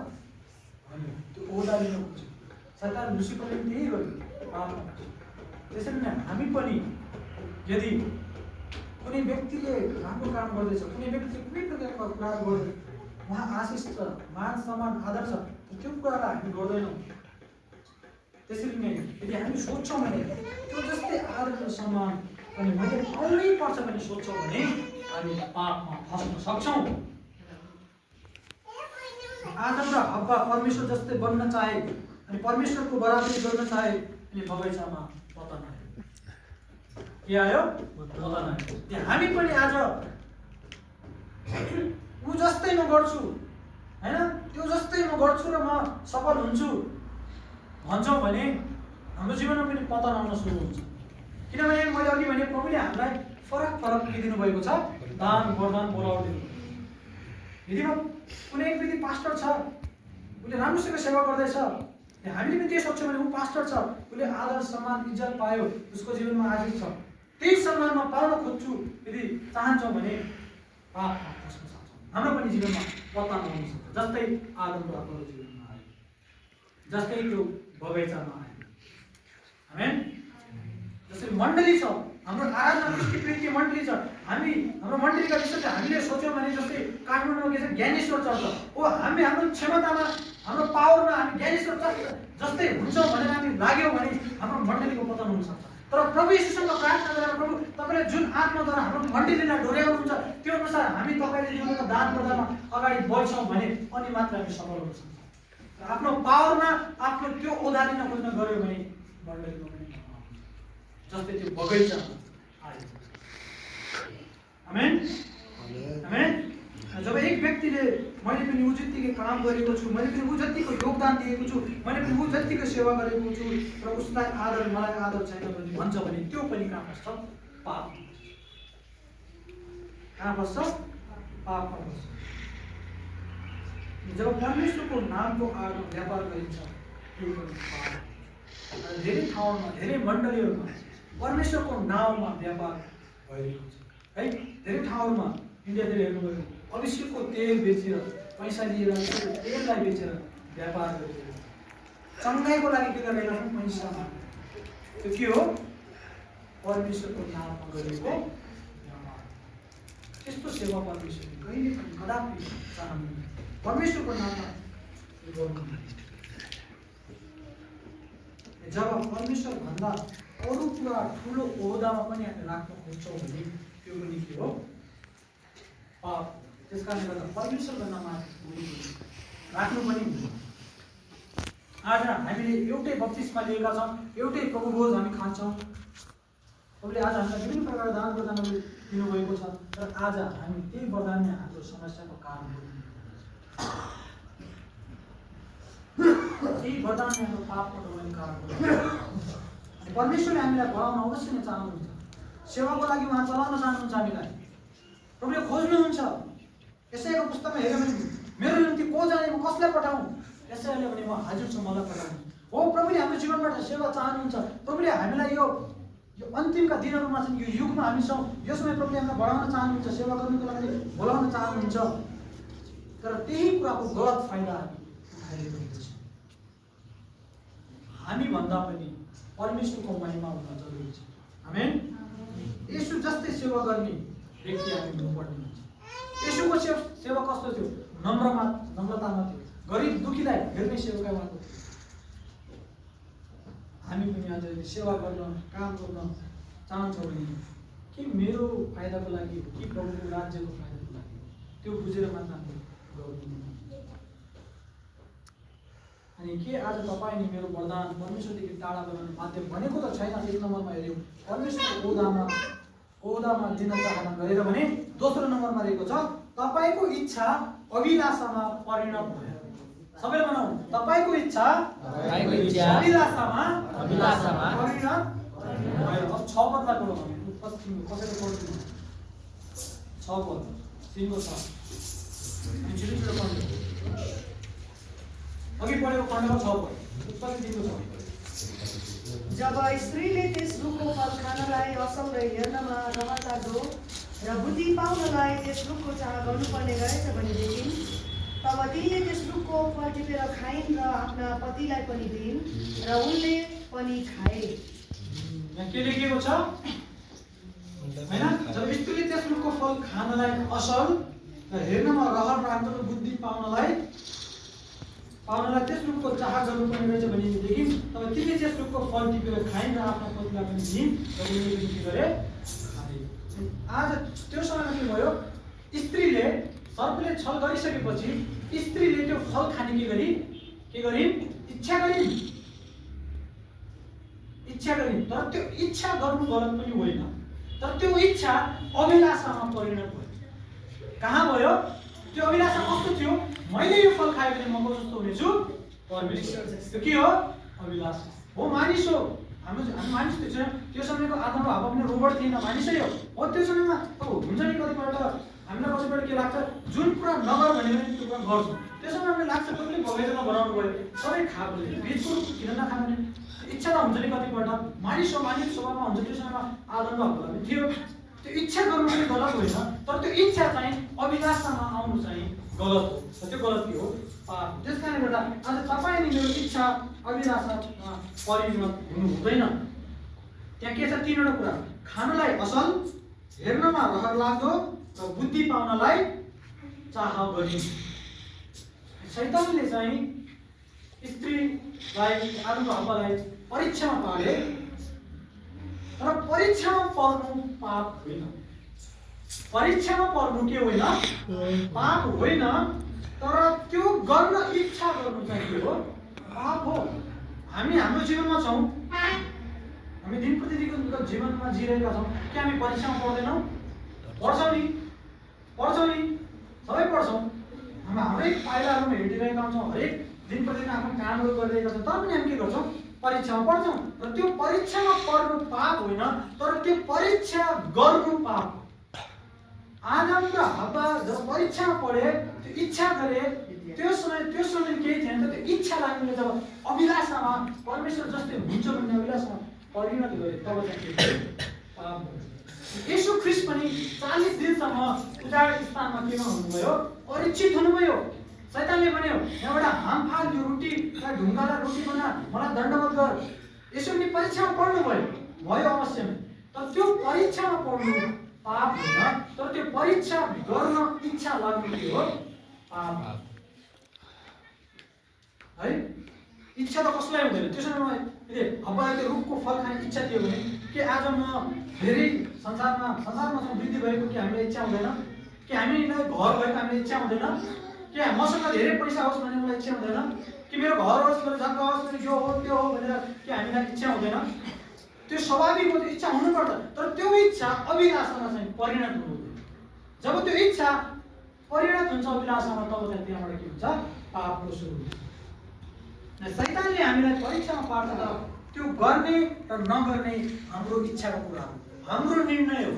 भन्यो, त्यो ओदा लिन खोज्यो। शैतान लुसिफरले त्यही गर्यो, पापमा फस्यो। त्यसरी नै हामी पनि यदि कुनै व्यक्तिले राम्रो काम गर्दैछ, कुनै व्यक्तिले कुनै प्रकारको कुराहरू गर्दैछ, उहाँ आशिष छ, मान सम्मान आदर छ, त्यो कुरालाई हामी गर्दैनौँ। त्यसरी नै यदि हामी सोच्छौँ भने त्यो जस्तै आदर र सम्मान अनि मैले पाउनै पर्छ भने सोच्छौँ भने हामी पापमा फस्न सक्छौँ। आदम र हव्वा परमेश्वर जस्तै बन्न चाहे अनि परमेश्वरको बराबरी गर्न चाहे अनि बगैँचामा पतन आयो। के आयो? पतन आयो। हामी पनि आज ऊ जस्तै म गर्छु हैन, त्यो जस्तै म गर्छु र म सफल हुन्छु भन्छौँ भने हाम्रो जीवनमा पनि पतन आउन सुरु हुन्छ। किनभने मैले अघि भने प्रभुले हामीलाई फरक फरक के दिनुभएको छ? दान वरदान बोलाउ दिनु। यदि कुनै व्यक्ति पास्टर छ, उसले राम्रोसँग सेवा गर्दैछ, हामीले पनि त्यही सोच्छौँ भने ऊ पास्टर छ, उसले आदर सम्मान इज्जत पायो, उसको जीवनमा आशिष छ, त्यही सम्मानमा पाउन खोज्छु यदि चाहन्छौँ भने पापमा फस्न सक्छौँ। हाम्रो पनि जीवनमा पतन आउन सक्छ, जस्तै आदमको आफ्नो जीवनमा आयो, जस्तै त्यो बगैँचामा आयो। आमेन। जस्तै मण्डली छ, हाम्रो आराधना कृष्ण मण्डली छ, हाम्रो मण्डलीका विषय चाहिँ हामीले सोच्यौँ भने जस्तै काठमाडौँमा के छ? ज्ञानेश्वर चर्च हो। हाम्रो क्षमतामा हाम्रो पावरमा हामी ज्ञानेश्वर चर्च जस्तै हुन्छौँ भनेर हामी लाग्यौँ भने हाम्रो मण्डलीको पतन हुनसक्छ। तर प्रभु येशूसँग प्रार्थना गरेर प्रभु तपाईँले जुन आत्माद्वारा हाम्रो मण्डलीलाई डोर्याउनुहुन्छ त्यो अनुसार हामी तपाईँले दिनुभएको दान प्रदानमा अगाडि बढ्छौँ भने अनि मात्र हामी सफल हुन सक्छौँ। आफ्नो पावरमा आफ्नो त्यो ओधारी नखोज्न गऱ्यो भने मण्डलीको पनि जस्तै त्यो बगैँचामा आयो। आमेन आमेन। जब एक व्यक्तिले मैले पनि ऊ जतिकै काम गरेको छु, मैले पनि ऊ जतिको योगदान दिएको छु, मैले पनि ऊ जतिको सेवा गरेको छु र उसलाई आदर मलाई आदर छैन भने भन्छ भने त्यो पनि कहाँ फस्छ? पाप। कहाँ बस्छ? पापमा बस्छ। जब परमेश्वरको नामको आडमा व्यापार गरिन्छ त्यो पनि पाप। धेरै ठाउँमा धेरै मण्डलीहरूमा परमेश्वरको नाममा व्यापार भइरहेको छ है। धेरै ठाउँहरूमा इन्डियातिर हेर्नुभयो अभिषेकको तेल बेचेर पैसा लिएर त्यो तेललाई बेचेर व्यापार गरिरहेको छ। चङ्गाइको लागि के गरिरहेका छन्? पैसा माग्ने। त्यो के हो? परमेश्वरको नाममा गरेको व्यापार। त्यस्तो सेवा परमेश्वरले कहिले पनि कदापि चाहनुहुन्न। परमेश्वरको नाममा गर्नु। जब परमेश्वर भन्दा अरू कुरा ठुलो ओहदामा पनि हामी राख्न खोज्छौँ भने त्यो पनि के हो? पाप। त्यसकारणले गर्दा परमेश्वर भन्दा माथि राख्नु पनि हुँदैन। आज हामीले एउटै बप्तिस्मा लिएका छौँ, एउटै प्रभुभोज हामी खान्छौँ। तपाईँले आज हामीलाई विभिन्न प्रकारका दान प्रदानहरू दिनुभएको छ, तर आज हामी त्यही वरदानले हाम्रो समस्याको कारण हो। यही वरदानले हाम्रो पापको डोर्ने कारण हो। परमेश्वरले हामीलाई बढाउन अवश्य नै चाहनुहुन्छ। सेवाको लागि उहाँ चलाउन चाहनुहुन्छ हामीलाई। प्रभुले खोज्नुहुन्छ। यसैको पुस्तकमा हेऱ्यो भने मेरो निम्ति को जाने, म कसलाई पठाउँ? यसैले भने म हाजिर छु, मलाई पठाउनु। हो, प्रभुले हाम्रो जीवनबाट सेवा चाहनुहुन्छ। प्रभुले हामीलाई यो अन्तिमका दिनहरूमा चाहिँ यो युगमा हामी छौँ, यो समय प्रभुले हामीलाई बढाउन चाहनुहुन्छ, सेवा गर्नुको लागि बोलाउन चाहनुहुन्छ। तर त्यही कुराको गलत फाइदा हामी उठाइरहेको छौँ। हामी भन्दा पनि परमेश्वरको महिमा हुन जरुरी छ। आमेन। येशू जस्तै सेवा गर्ने व्यक्ति हामी हुनुपर्ने हुन्छ। येशूको सेवा कस्तो थियो? नम्रतामा थियो। गरिब दुखीलाई हेर्ने सेवका उहाँको। हामी पनि आज सेवा गर्न, काम गर्न चाहन्छौँ भने कि मेरो फाइदाको लागि हो कि प्रभुको राज्यको फाइदाको लागि हो, त्यो बुझेर मात्र हामी गर्नु। अनि के आज तपाईँ नि मेरो वरदान परमेश्वरदेखि टाढा बनाउनु बाध्य भनेको त छैन। एक नम्बरमा हेऱ्यौँ परमेश्वरको ओहदामा दिन चाहना गरेर भने दोस्रो नम्बरमा रहेको छ तपाईँको इच्छा अभिलाषामा परिणत भयो। सबैले भनौँ, तपाईँको इच्छा अभिलाषामा परिणत भयो। अब 6 पदलाई पढौँ हामी। कसैले पढ्नु 6 पद 3 को 6 छिटो पढ्नु। अघि पढेको खण्डमा 6 पद उत्पत्ति 3 को 6। जब स्त्रीले त्यस रुखको फल खानलाई असल र हेर्नमा रहरलाग्दो र बुद्धि पाउनलाई त्यस रुखको चाह गर्नुपर्ने रहेछ भनेदेखि तब तिनले त्यस रुखको फल टिपेर खाइन् र आफ्ना पतिलाई पनि दिइन् र उनले पनि खाए। यहाँ के लेखेको छ हैन? जब स्त्रीले त्यस रुखको फल खानलाई असल र हेर्नमा रहर लाग्दो र बुद्धि पाउनलाई त्यस रुखको चाह गर्नुपर्ने रहेछ भनेदेखि तब तिनले त्यस रुखको फल टिपेर खाइन् र आफ्ना पतिलाई पनि दिइन् र उनले पनि के गरे? खाए। आज त्यो समयमा के भयो? स्त्रीले सर्पले छल गरिसकेपछि स्त्रीले त्यो फल खाने के गरिन्? इच्छा गरिन्। तर त्यो इच्छा गर्नु गलत पनि होइन, तर त्यो इच्छा अभिलाषामा परिणत भयो। कहाँ भयो? त्यो अभिलाषा कस्तो थियो? मैले यो फल खायो भने म कस्तो हुनेछु? परमेश्वर जस्तो। के हो? अभिलाषा हो। मानिस हो। हामी मानिस त्यो समयको आदम र हव्वा पनि रोबोट थिएन, मानिसै हो। त्यो समयमा अब हुन्छ नि कतिपल्ट हामीलाई कतिपल्ट के लाग्छ? जुन कुरा नगर भनेको नि त्यो कुरा गर्छौँ। त्यो समय हामीलाई लाग्छ कतिले बगैँचामा बनाउनु पऱ्यो, सबै खाएको बिचको किन नखाने इच्छा त हुन्छ नि कतिपल्ट। मानिस स्वभावमा हुन्छ। त्यो समयमा आदम र हव्वा पनि थियो। त्यो इच्छा गर्नु पनि गलत होइन, तर त्यो इच्छा चाहिँ अभिलाषामा आउनु चाहिँ गलत हो। त्यो गलत के हो? पाप। त्यस कारणले गर्दा आज तपाईँ नि मेरो इच्छा अभिलाषामा परिणत हुनु हुँदैन। त्यहाँ के छ? 3वटा कुरा। खानलाई असल, हेर्नमा रहर लाग्दो र बुद्धि पाउनलाई चाह गरिन्। शैतानले चाहिँ स्त्रीलाई आदम र हव्वालाई परीक्षामा पारे, तर परीक्षामा पर्नु पाप होइन। परीक्षामा पर्नु के होइन? पाप होइन, तर त्यो गर्न इच्छा गर्नु चाहिँ के हो? पाप हो। हामी हाम्रो जीवनमा छौँ, हामी दिन प्रतिदिनको जीवनमा जिरहेका छौँ। के हामी परीक्षामा पर्दैनौँ? पढ्छौँ नि, सबै पढ्छौँ। हामी हरेक पाइलाहरूमा हिँडिरहेका हुन्छौँ, हरेक दिन प्रतिदिन आफ्नो कामहरू गरिरहेका छौँ, तर पनि हामी के गर्छौँ? परीक्षामा पढ्छौँ। र त्यो परीक्षामा पर्नु पाप होइन, तर त्यो परीक्षा गर्नु पाप। आदम र हव्वा जब परीक्षामा परे, त्यो इच्छा गरे, त्यो समय केही थिएन। त्यो इच्छालाई हामीले जब अभिलाषामा परमेश्वर जस्तै हुन्छ भन्ने अभिलाषामा परिणत गरे, तब चाहिँ पाप भयो। येशू ख्रीष्ट पनि 40 दिनसम्म उजाड स्थानमा केमा हुनुभयो? परीक्षित हुनुभयो। शैतानले भन्यो, यहाँबाट हाम फाल यो रोटी ढुङ्गालाई रोटी बना, मलाई दण्डवत गर। यसो पनि परीक्षामा पढ्नु भयो अवश्य नै। तर त्यो परीक्षामा पढ्नु पाप होइन, तर त्यो परीक्षा गर्न इच्छा लाग्नु के हो? पाप है। इच्छा त कसलाई हुँदैन? त्यसो भने हब्बालाई त्यो रुखको फल खाने इच्छा थियो भने के आज म धेरै संसारमा वृद्धि भएको कि हामीलाई इच्छा हुँदैन? कि हामीलाई घर भएको हामीलाई इच्छा हुँदैन? कि मसँग धेरै पैसा होस् भन्ने मलाई इच्छा हुँदैन? कि मेरो घर होस्, मेरो जग्गा होस्, मेरो यो हो त्यो हो भनेर कि हामीलाई इच्छा हुँदैन? त्यो स्वाभाविक हो, त्यो इच्छा हुनुपर्छ। तर त्यो इच्छा अभिलाषामा चाहिँ परिणत हुनु। जब त्यो इच्छा परिणत हुन्छ अभिलाषामा, तब चाहिँ त्यहाँबाट के हुन्छ? पापको सुरु हुन्छ। शैतानले हामीलाई परीक्षामा पार्छ, तर त्यो गर्ने र नगर्ने हाम्रो इच्छाको कुरा हो, हाम्रो निर्णय हो।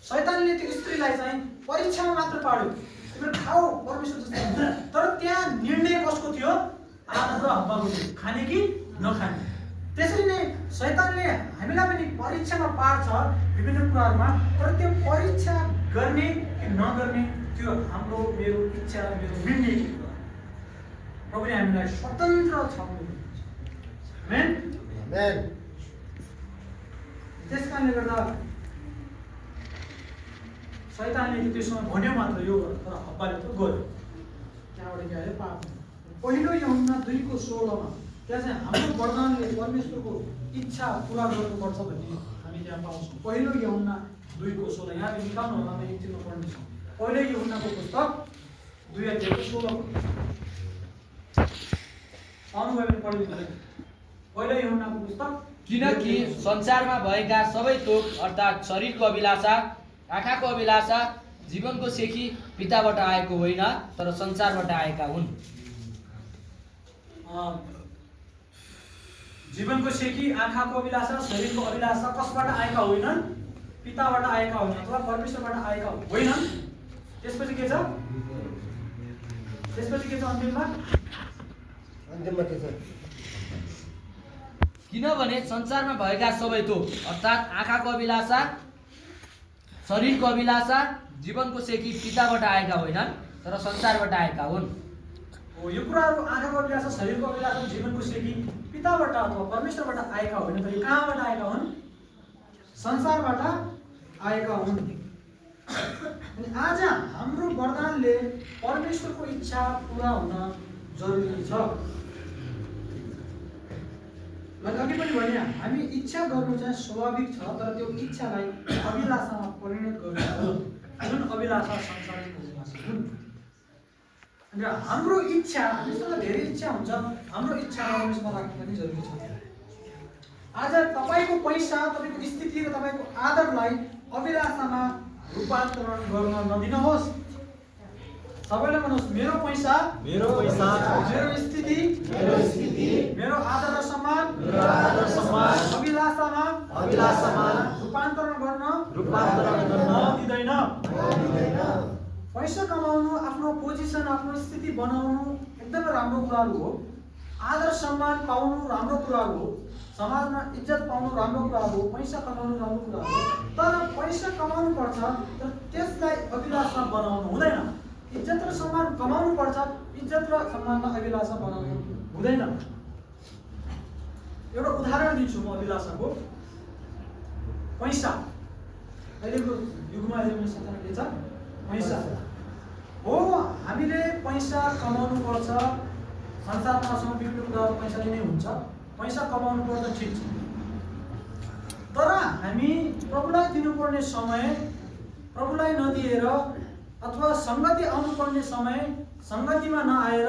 शैतानले त्यो स्त्रीलाई चाहिँ परीक्षामा मात्र पाड्यो, तिम्रो खाऊ परमेश्वर जस्तो हुन्छ। तर त्यहाँ निर्णय कसको थियो? आदम र हव्वाको थियो, खाने कि नखाने। त्यसरी नै शैतानले हामीलाई पनि परीक्षामा पार्छ विभिन्न कुराहरूमा, तर त्यो परीक्षा गर्ने कि नगर्ने त्यो हाम्रो मेरो इच्छा र मेरो निर्णय हो। प्रभुले हामीलाई स्वतन्त्र छाड्नुहुन्छ। आमेन आमेन। त्यसकारणले गर्दा शैतानले त्यसमा भन्यो मात्र यो, तर हब्बाले त गर्यो। त्यहाँबाट के आयो? पाप। पहिलो यूहन्ना 2:16 त्यहाँ चाहिँ हाम्रो वरदानले परमेश्वरको इच्छा पुरा गर्नुपर्छ भन्ने हामी त्यहाँ पाउँछौँ। पहिलो यूहन्ना 2:16 यहाँ निकाल्नु होला, म एकछिनमा पढ्नेछु। पहिलो यूहन्नाको पुस्तक 2:16 आउनुभयो भने पढिदिनु। पहिलो यूहन्नाको पुस्तक, किनकि संसारमा भएका सबै थोक अर्थात् शरीरको अभिलाषा, आँखाको अभिलाषा, जीवनको सेखी पिताबाट आएको होइन, तर संसारबाट आएका हुन्। जीवनको सेखी, आँखाको अभिलाषा, शरीरको अभिलाषा कसबाट आएका होइनन्? पिताबाट आएका होइनन् अथवा परमेश्वरबाट आएका होइनन्। त्यसपछि के छ? अन्तिममा के छ? किनभने संसारमा भएका सबै थोक अर्थात् आँखाको अभिलाषा, शरीरको अभिलाषा, जीवनको सेखी पिताबाट आएका होइनन्, तर संसारबाट आएका हुन्। यो कुराहरू आँखाको अभिलाषा, शरीरको अभिलाषा, जीवनको सेखी पिताबाट अथवा परमेश्वरबाट आएका होइन, तर कहाँबाट आएका हुन्? संसारबाट आएका हुन्। अनि आज हाम्रो वरदानले परमेश्वरको इच्छा पुरा हुन जरुरी छ। अघि पनि भने हामी इच्छा गर्नु चाहिँ स्वाभाविक छ, तर त्यो इच्छालाई अभिलाषामा परिणत गर्नु हो, जुन अभिलाषा संसारिक अभिलाषा हुन्। अनि हाम्रो इच्छा, हामीसँग धेरै इच्छा हुन्छ, हाम्रो इच्छा परमेश्वरमा राख्नु पनि जरुरी छ। आज तपाईँको पैसा, तपाईँको स्थिति र तपाईँको आदरलाई अभिलाषामा रूपान्तरण गर्न नदिनुहोस्। सबैले भन्नुहोस्, मेरो पैसा, मेरो स्थिति, मेरो आदर र सम्मान अभिलाषामा रूपान्तरण गर्न नदिँदैन। पैसा कमाउनु, आफ्नो पोजिसन, आफ्नो स्थिति बनाउनु एकदमै राम्रो कुराहरू हो। आदर सम्मान पाउनु राम्रो कुराहरू हो। समाजमा इज्जत पाउनु राम्रो कुराहरू हो। पैसा कमाउनु राम्रो कुरा हो। तर पैसा कमाउनु पर्छ, तर त्यसलाई अभिलाषा बनाउनु हुँदैन। इज्जत र सम्मान कमाउनु पर्छ, इज्जत र सम्मानलाई अभिलाषा बनाउनु हुँदैन। एउटा उदाहरण दिन्छु म अभिलाषाको। पैसा अहिलेको युगमा के छ? पैसा हो। हामीले पैसा कमाउनु पर्छ। संसारमा आसँग विभिन्न कुराहरू पैसाले नै हुन्छ। पैसा कमाउनु पर्छ, ठिक छ। तर हामी प्रभुलाई दिनुपर्ने समय प्रभुलाई नदिएर अथवा संगति आउनुपर्ने समय संगतिमा नआएर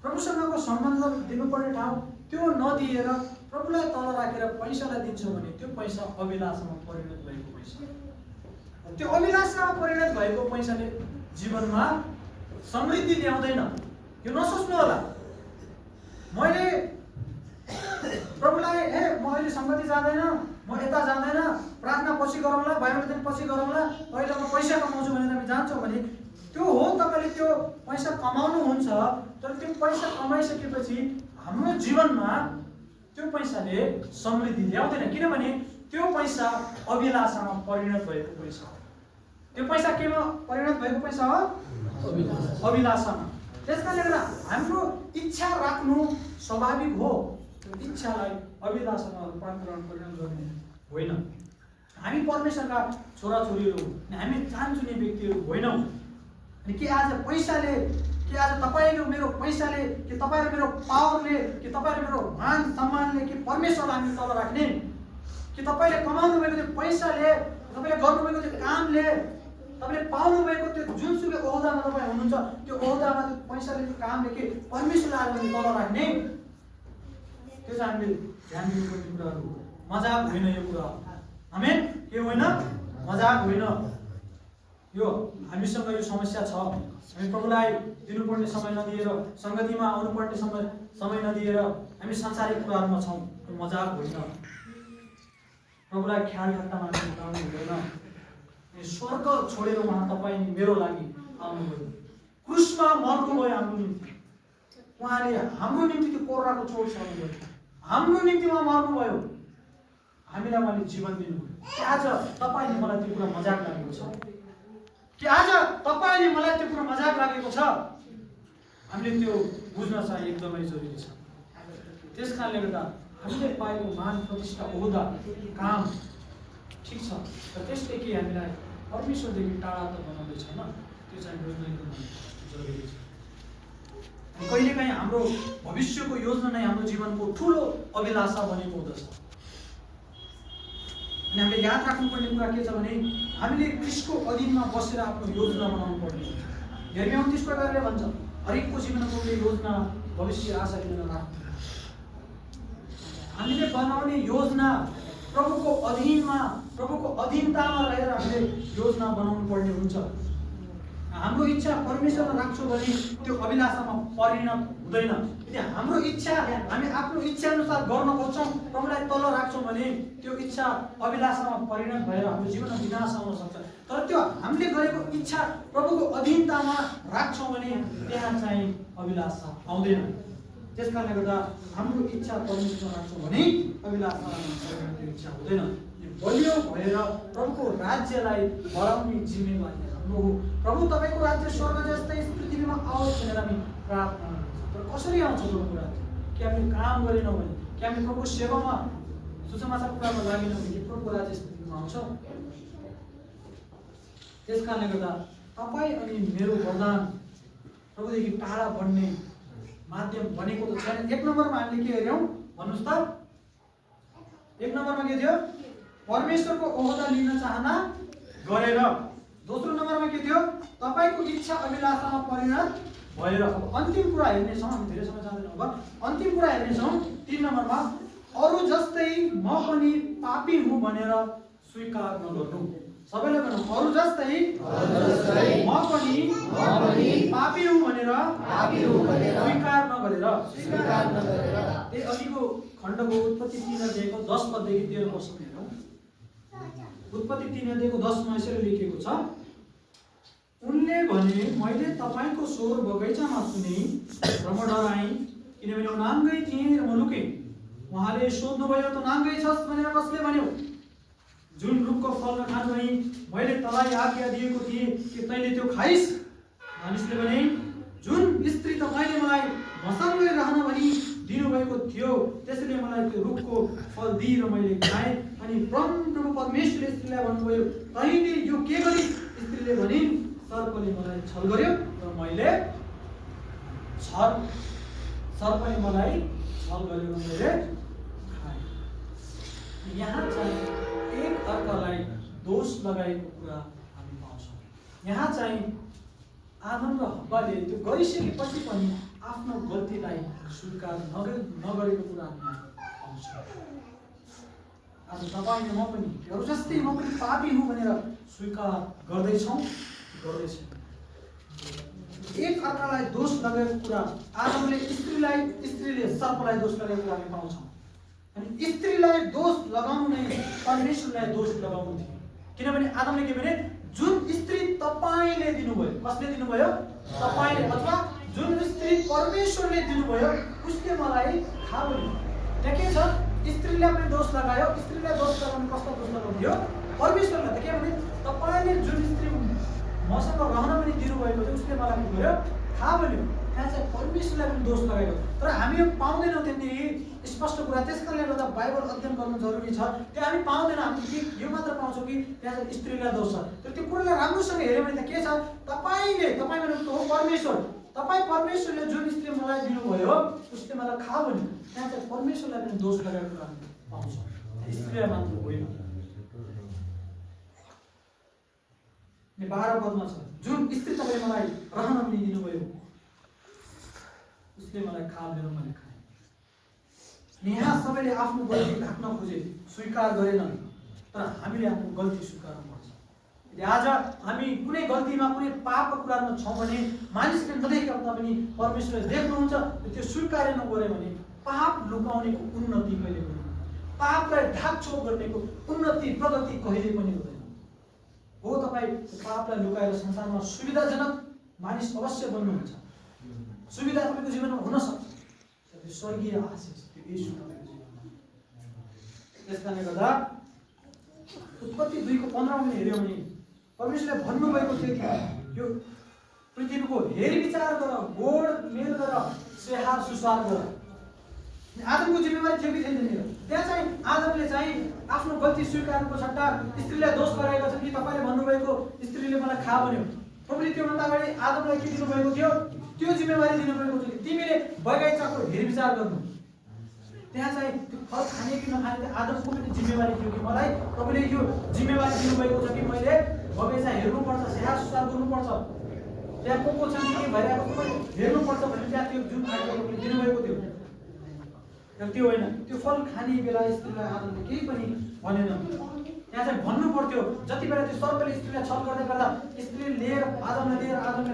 प्रभुसँगको सम्बन्ध दिनुपर्ने ठाउँ त्यो नदिएर प्रभुलाई तल राखेर पैसालाई दिन्छौँ भने त्यो पैसा अभिलाषामा परिणत भएको पैसा। त्यो अभिलाषामा परिणत भएको पैसाले जीवनमा समृद्धि ल्याउँदैन। यो नसोच्नु होला। मैले प्रभुलाई घरलाई म अहिले सङ्गति जाँदैन, म यता जाँदैन, प्रार्थना पछि गरौँला, बाइबल अध्ययन पछि गरौँला, अहिले म पैसा कमाउँछु भनेर हामी जान्छौँ भने त्यो हो, तपाईँले त्यो पैसा कमाउनुहुन्छ। तर त्यो पैसा कमाइसकेपछि हाम्रो जीवनमा त्यो पैसाले समृद्धि ल्याउँदैन, किनभने त्यो पैसा अभिलाषामा परिणत भएको पैसा हो। त्यो पैसा केमा परिणत भएको पैसा हो? अभिलाषामा। त्यसकारणले गर्दा हाम्रो इच्छा राख्नु स्वाभाविक हो, त्यो इच्छालाई अभिलाषामा रूपान्तरण परिणत गर्ने होइन। हामी परमेश्वरका छोराछोरीहरू हौँ, हामी चाहन्छुने व्यक्तिहरू होइनौँ। अनि के आज पैसाले, कि आज तपाईँको मेरो पैसाले, कि तपाईँ र मेरो पावरले, कि तपाईँ र मेरो मान सम्मानले कि परमेश्वरलाई हामी तल राख्ने, कि तपाईँले कमाउनु भएको त्यो पैसाले, तपाईँले गर्नुभएको त्यो कामले, तपाईँले पाउनु भएको त्यो जुनसुकै ओहदामा तपाईँ हुनुहुन्छ, त्यो ओहदामा त्यो पैसाले, त्यो कामले के परमेश्वरलाई आज हामी तल राख्ने, त्यो चाहिँ हामीले ध्यान दिनुपर्ने कुराहरू हो। मजाक होइन यो कुरा, आमेन। के होइन? मजाक होइन। यो हामीसँग यो समस्या छ। हामी प्रभुलाई दिनुपर्ने समय नदिएर, सङ्गतिमा आउनुपर्ने समय नदिएर हामी सांसारिक कुराहरूमा छौँ। यो मजाक होइन। प्रभुलाई ख्याल ठट्टामा हामी उठाउनु हुँदैन। स्वर्ग छोडेर उहाँ तपाईँ मेरो लागि आउनुभयो, क्रुसमा मर्नुभयो हाम्रो निम्ति। उहाँले हाम्रो निम्ति त्यो कोर्राको चोट सर्नुभयो, हाम्रो निम्ति उहाँ मर्नुभयो, हामीलाई उहाँले जीवन दिनुभयो। कि आज तपाईँले मलाई त्यो कुरा मजाक लागेको छ? कि आज तपाईँले मलाई त्यो कुरा मजाक लागेको छ? हामीले त्यो बुझ्न चाहिँ एकदमै जरुरी छ। त्यस कारणले गर्दा हामीले पाएको मान, प्रतिष्ठा, ओहदा, काम ठिक छ, तर त्यसले के हामीलाई परमेश्वरदेखि टाढा त बनाउँदै छैन, त्यो चाहिँ बुझ्न एकदमै जरुरी छ। कहिलेकाहीँ हाम्रो भविष्यको योजना नै हाम्रो जीवनको ठुलो अभिलाषा बनेको हुँदछ। अनि हामीले याद राख्नुपर्ने कुरा के छ भने हामीले क्रिस्टको अधीनमा बसेर आफ्नो योजना बनाउनु पर्ने हुन्छ। यिर्मया 29 प्रकारले भन्छ, हरेकको जीवनको योजना, भविष्य, आशा लिन राख्नु। हामीले बनाउने योजना प्रभुको अधीनमा, प्रभुको अधीनतामा रहेर हामीले योजना बनाउनु पर्ने हुन्छ। हाम्रो इच्छा परमेश्वरमा राख्छौँ भने त्यो अभिलाषामा परिणत हुँदैन। यदि हाम्रो इच्छा हामी आफ्नो इच्छा अनुसार गर्न खोज्छौँ, प्रभुलाई तल राख्छौँ भने त्यो इच्छा अभिलाषामा परिणत भएर हाम्रो जीवनमा विनाश आउन सक्छ। तर त्यो हामीले गरेको इच्छा प्रभुको अधीनतामा राख्छौँ भने त्यहाँ चाहिँ अभिलाषा आउँदैन। त्यस कारणले गर्दा हाम्रो इच्छा परमेश्वरमा राख्छौँ भने अभिलाषामा परिणत इच्छा हुँदैन। बलियो भएर प्रभुको राज्यलाई बढाउने जिम्मेवारी हाम्रो हो। प्रभु तपाईँको राज्य स्वर्ग जस्तै पृथ्वीमा आओस् भनेर हामी प्रार्थना गर्छौँ। तर कसरी आउँछ प्रभुको राज्य? कि हामीले काम गरेनौँ भने, कि हामीले प्रभुको सेवामा, सुसमाचार कुरामा लागेनौँ भने प्रभुको राज्य पृथ्वीमा आउँछ? त्यस कारणले गर्दा तपाईँ अनि मेरो वरदान प्रभुदेखि टाढा बढ्ने माध्यम बनेको त छैन। 1 नम्बरमा हामीले के हेऱ्यौँ भन्नुहोस् त? 1 नम्बरमा के थियो? परमेश्वरको ओहदा लिन चाहना गरेर। दोस्रो नम्बरमा के थियो? तपाईँको इच्छा अभिलाषामा परिणत भएर। अब अन्तिम कुरा हेर्नेछौँ, हामी धेरै समय जाँदैनौँ। अब अन्तिम कुरा हेर्नेछौँ 3 नम्बरमा, अरू जस्तै म पनि पापी हुँ भनेर स्वीकार नगर्नु। सबैले भन्नु, अरू जस्तै म पनि पापी हुँ भनेर स्वीकार नगरेर। त्यही अघिको खण्डको उत्पत्ति 3 अध्यायको 10 पददेखि 13 पदसम्म हेरौँ। उत्पत्ति 3 अध्यायको 10 मा यसरी लेखिएको छ, उनले भने मैले तपाईँको स्वर बगैँचामा सुने र म डराएँ, किनभने म नाङ्गै थिएँ र म लुकेँ। उहाँले सोध्नुभयो, त नाङ्गै छस् भनेर कसले भन्यो? जुन रुखको फल नखानु भनी मैले तँलाई आज्ञा दिएको थिएँ कि तैँले त्यो खाइस्? मानिसले भने, जुन स्त्री तपाईँले मलाई मसँगै रहन भनी दिनुभएको थियो त्यसैले मलाई त्यो रुखको फल दिई र मैले खाएँ। अनि परमप्रभु परमेश्वरले स्त्रीलाई भन्नुभयो, तैँले यो के गरिस्? स्त्रीले भनिन्, सर्पले मलाई छल गर्यो र मैले सर्पले मलाई छल गर्यो र मैले खाएँ। यहाँ चाहिँ एक अर्कालाई दोष लगाएको कुरा हामी पाउँछौँ। यहाँ चाहिँ आदम र हव्वाले त्यो गरिसकेपछि पनि आफ्नो गल्तीलाई स्वीकार नगरेको कुरा हामी पाउँछौँ। आज तपाईँ म पनि अरू जस्तै म पनि पापी हुँ भनेर स्वीकार गर्दैछौँ, गर्दैछौँ। एक अर्कालाई दोष लगाएको कुरा, आदमले स्त्रीले सर्पलाई दोष लगाएको कुरा हामी पाउँछौँ। अनि स्त्रीलाई दोष लगाउनु नै परमेश्वरलाई दोष लगाउनु थियो। किनभने आदमले के भने जुन स्त्री तपाईले दिनुभयो, कसले दिनुभयो? तपाईले, अथवा जुन स्त्री परमेश्वरले दिनुभयो उसले मलाई खा भन्यो। त्यहाँ के छ? स्त्रीलाई पनि दोष लगायो। स्त्रीलाई दोष लगाउनु कस्तो दोष लगाउँथ्यो? परमेश्वरलाई। त के भने तपाईले जुन स्त्री मसँग रहन पनि दिनुभएको थियो उसले मलाई के गर्यो? खा भन्यो। त्यहाँ चाहिँ परमेश्वरलाई पनि दोष लगाएको। तर हामी यो पाउँदैनौँ त्यति स्पष्ट कुरा। त्यसकारणले गर्दा बाइबल अध्ययन गर्नु जरुरी छ। त्यो हामी पाउँदैन। हामी यो मात्र पाउँछौँ कि त्यहाँ चाहिँ स्त्रीलाई दोष छ। तर त्यो कुरालाई राम्रोसँग हेऱ्यो भने त के छ? तपाईले, तपाईँ भनेको हो परमेश्वर, तपाईँ परमेश्वरले जुन स्त्री मलाई दिनुभयो उसले मलाई खा भन्यो। त्यहाँ चाहिँ परमेश्वरलाई पनि दोष लगाएको कुरा हामी पाउँछौँ, स्त्रीलाई मात्र होइन। 12 पदमा छ, जुन स्त्री तपाईले मलाई रहन पनि दिनुभयो उसले मलाई खा भनेर मैले खाएँ। यहाँ सबैले आफ्नो गल्ती ढाक्न खोजे, स्वीकार गरेन। तर हामीले आफ्नो गल्ती स्वीकार्नुपर्छ। यदि आज हामी कुनै गल्तीमा, कुनै पापको कुरामा छौँ भने मानिसले नदेखेका पनि परमेश्वरले देख्नुहुन्छ। त्यो स्वीकार नगर्यो भने पाप लुकाउनेको उन्नति कहिले पनि, पापलाई ढाकछोप गर्नेको उन्नति, प्रगति कहिले पनि हुँदैन। हो, तपाईँ पापलाई लुकाएर संसारमा सुविधाजनक मानिस अवश्य बन्नुहुन्छ। सुविधा तपाईँको जीवनमा हुन सक्छ, त्यो स्वर्गीय आशिष त्यो येशू तपाईँको जीवनमा। त्यसकारणले गर्दा उत्पत्ति 2:15 पनि हेऱ्यौँ भने परमेश्वरले भन्नुभएको थियो कि यो पृथ्वीको हेरविचार गर, गोड मेल गर, स्याहार सुसार गर। आदमको जिम्मेवारी थियो कि थिएन? त्यहाँ चाहिँ आदमले चाहिँ आफ्नो गल्ती स्वीकारको सट्टा स्त्रीलाई दोष लगाएका छन् कि तपाईँले भन्नुभएको स्त्रीले मलाई खा भन्यो। प्रभुले त्योभन्दा अगाडि आदमलाई के दिनुभएको थियो? त्यो जिम्मेवारी दिनुभएको थियो कि तिमीले बगैँचाको हेरविचार गर्नु। त्यहाँ चाहिँ त्यो फल खाने कि नखाने आदमको पनि जिम्मेवारी थियो कि मलाई प्रभुले यो जिम्मेवारी दिनुभएको छ कि मैले बगैँचा हेर्नुपर्छ, स्याहार सुसार गर्नुपर्छ, त्यहाँ को छन् के भइरहेको हेर्नुपर्छ भनेर त्यहाँ त्यो जुन आज्ञा दिनुभएको थियो। तर त्यो होइन, त्यो फल खाने बेला स्त्रीलाई आदमले केही पनि भनेन। त्यहाँ चाहिँ भन्नु पर्थ्यो, जति बेला त्यो सर्पले स्त्रीलाई छल गर्दै गर्दा स्त्रीले लिएर आदमले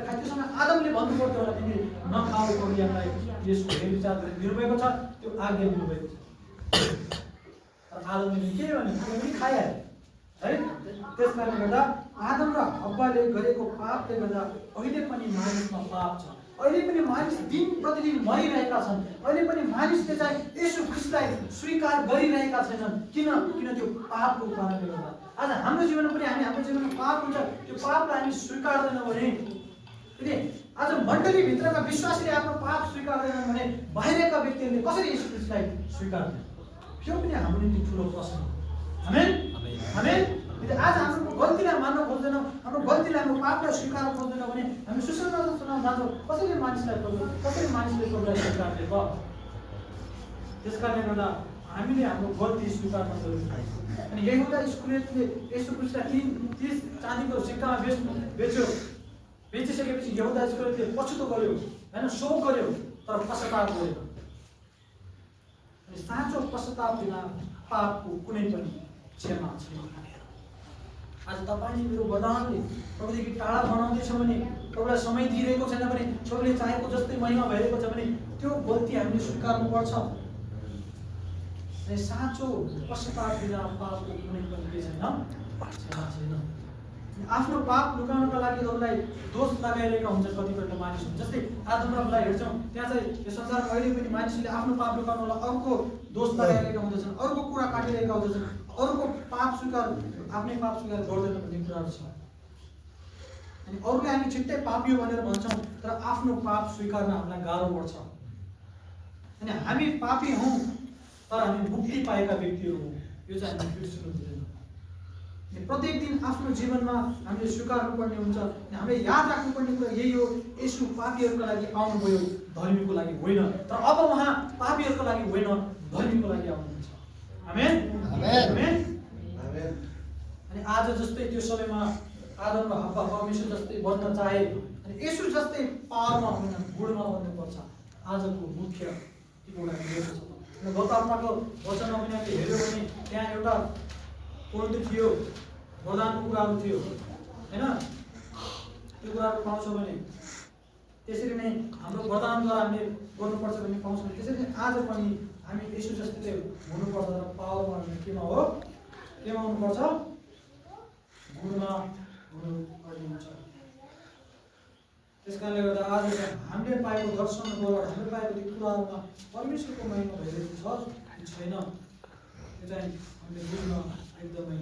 खाए, त्यो समय आदमले भन्नु पर्थ्यो होला तिमीले नखाऊ, प्रभुले हामीलाई यसको हेरविचार गरेर दिनुभएको छ, त्यो आज्ञा दिनुभएको छ। तर आदमले के भन्यो? पनि खाए है। त्यसकारणले गर्दा आदम र हव्वाले गरेको पापले गर्दा अहिले पनि मानिसमा पाप छ। अहिले पनि मानिस दिन प्रतिदिन मरिरहेका छन्। अहिले पनि मानिसले चाहिँ येशू ख्रीष्टलाई स्वीकार गरिरहेका छैनन्। किन? त्यो पापको कारणले गर्दा। आज हाम्रो जीवनमा पनि हाम्रो जीवनमा पाप हुन्छ। त्यो पापलाई हामी स्वीकार्दैनौँ भने, यदि आज मण्डलीभित्रका विश्वासीले आफ्नो पाप स्वीकार्दैनन् भने बाहिरका व्यक्तिहरूले कसरी येशू ख्रीष्टलाई स्वीकार्दैन? त्यो पनि हाम्रो निम्ति ठुलो प्रश्न हो। आमेन, आमेन। यदि आज हाम्रो गल्तीलाई मान्न खोज्दैनौँ, हाम्रो गल्तीलाई, हाम्रो पापलाई स्वीकार खोज्दैनौँ भने हामी सुसमाचारमा जान्छौँ। कसरी मानिसलाई प्रभुलाई स्वीकार्ने भयो? त्यसकारणले गर्दा हामीले हाम्रो गल्ती स्वीकार जरुरी छ। अनि यहुदा इस्करियोतले येशू ख्रीष्टलाई 30 चाँदीको सिक्कामा बेच्यो। बेचिसकेपछि यहुदा इस्करियोतले पछुतो गर्यो, होइन, शोक गर्यो, तर पश्चाताप गर्यो। अनि साँचो पश्चाताप बिना पापको कुनै पनि क्षमा छैन। आज तपाईँले मेरो वरदानले प्रभुदेखि टाढा बनाउँदैछ भने, प्रभुलाई समय दिइरहेको छैन भने, प्रभुले चाहेको जस्तै महिमा भइरहेको छ भने त्यो गल्ती हामीले स्वीकार्नुपर्छ। साँचो पश्चाताप बिना पापको कुनै पनि के छैन, क्षमा छैन। आफ्नो पाप लुकाउनका लागि अरूलाई दोष लगाइरहेका हुन्छन् कतिपय मानिस। जस्तै आदम र हव्वालाई हेर्छौँ, त्यहाँ चाहिँ यो संसारमा अहिले पनि मानिसले आफ्नो पाप लुकाउनलाई अर्को दोष लगाइरहेका हुँदछन्, अर्को कुरा काटिरहेका हुँदछन्, अरूको पाप स्वीकार, आफ्नै पाप स्वीकार गर्दैन भन्ने कुराहरू छ। अनि अरूलाई हामी छिट्टै पापी हो भनेर भन्छौँ, तर आफ्नो पाप स्वीकार्न हामीलाई गाह्रो पर्छ। अनि हामी पापी हौँ तर हामी मुक्ति पाएका व्यक्तिहरू हौँ, यो चाहिँ हामी बिर्सनु हुँदैन। प्रत्येक दिन आफ्नो जीवनमा हामीले स्वीकार्नुपर्ने हुन्छ। हामीले याद राख्नुपर्ने कुरा यही हो, येशू पापीहरूका लागि आउनुभयो, धर्मीको लागि होइन। तर अब उहाँ पापीहरूको लागि होइन, धर्मीको लागि आउनुहुन्छ। आमेन, आमेन। अनि आज जस्तै त्यो समयमा आदम र हव्वा परमेश्वर जस्तै बन्न चाहे अनि येशू जस्तै पावरमा हुन, गुणमा बन्नुपर्छ। आजको मुख्य एउटा यो छ। गत हप्ताको वचनमा पनि हामीले हेऱ्यौँ भने त्यहाँ एउटा पोइन्ट थियो, वरदानको कुराहरू थियो, होइन? त्यो कुराहरू पाउँछौँ भने त्यसरी नै हाम्रो वरदानद्वारा हामीले गर्नुपर्छ भन्ने पाउँछौँ। त्यसरी नै आज पनि हामी यसो जस्तै हुनुपर्छ र पावरमा केमा हो, केमा हुनुपर्छ, गुणमा हुनुपर्छ। त्यस कारणले गर्दा आज हामीले पाएको दर्शनबाट हामीले पाएको ती कुराहरूमा परमेश्वरको महिमा भइरहेको छ कि छैन, त्यो चाहिँ हामीले बुझ्न एकदमै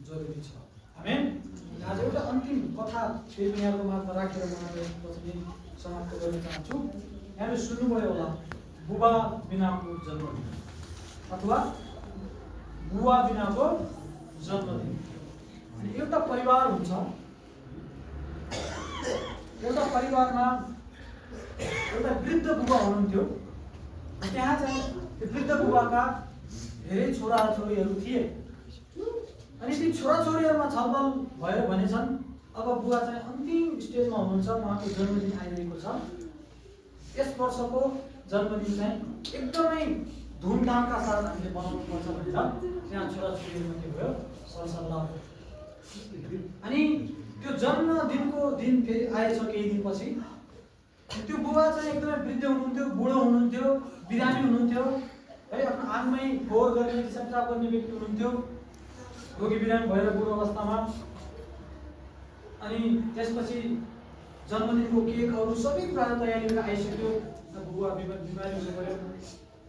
जरुरी छ। आमेन। आज एउटा अन्तिम कथा फेरि यहाँको माझमा राखेर म पछि समाप्त गर्न चाहन्छु। यहाँले सुन्नुभयो होला, बुबा बिनाको जन्मदिन अथवा बुवा बिनाको जन्मदिन। अनि एउटा परिवार हुन्छ, एउटा परिवारमा एउटा वृद्ध बुबा हुनुहुन्थ्यो। त्यहाँ चाहिँ त्यो वृद्ध बुबाका धेरै छोराछोरीहरू थिए। अनि ती छोराछोरीहरूमा छलफल भएर भनेछन् अब बुवा चाहिँ अन्तिम स्टेजमा हुनुहुन्छ, उहाँको जन्मदिन आइरहेको छ, यस वर्षको जन्मदिन चाहिँ एकदमै धुमधामका साथ हामीले बनाउनु पर्छ भनेर त्यहाँ छोराछोरीहरू के भयो सरसल्लाह। अनि त्यो जन्मदिनको दिन फेरि आएछ केही दिनपछि। त्यो बुबा चाहिँ एकदमै वृद्ध हुनुहुन्थ्यो, बुढो हुनुहुन्थ्यो, बिरामी हुनुहुन्थ्यो है, आफ्नो आँगमै फोहोर गर्ने दिशापिसाब गर्ने व्यक्ति हुनुहुन्थ्यो, रोगी बिरामी भएर बुढो अवस्थामा। अनि त्यसपछि जन्मदिनको केकहरू सबै कुराहरू तयारी गरेर आइसक्यो। बुबा बिमारी हुनुभयो,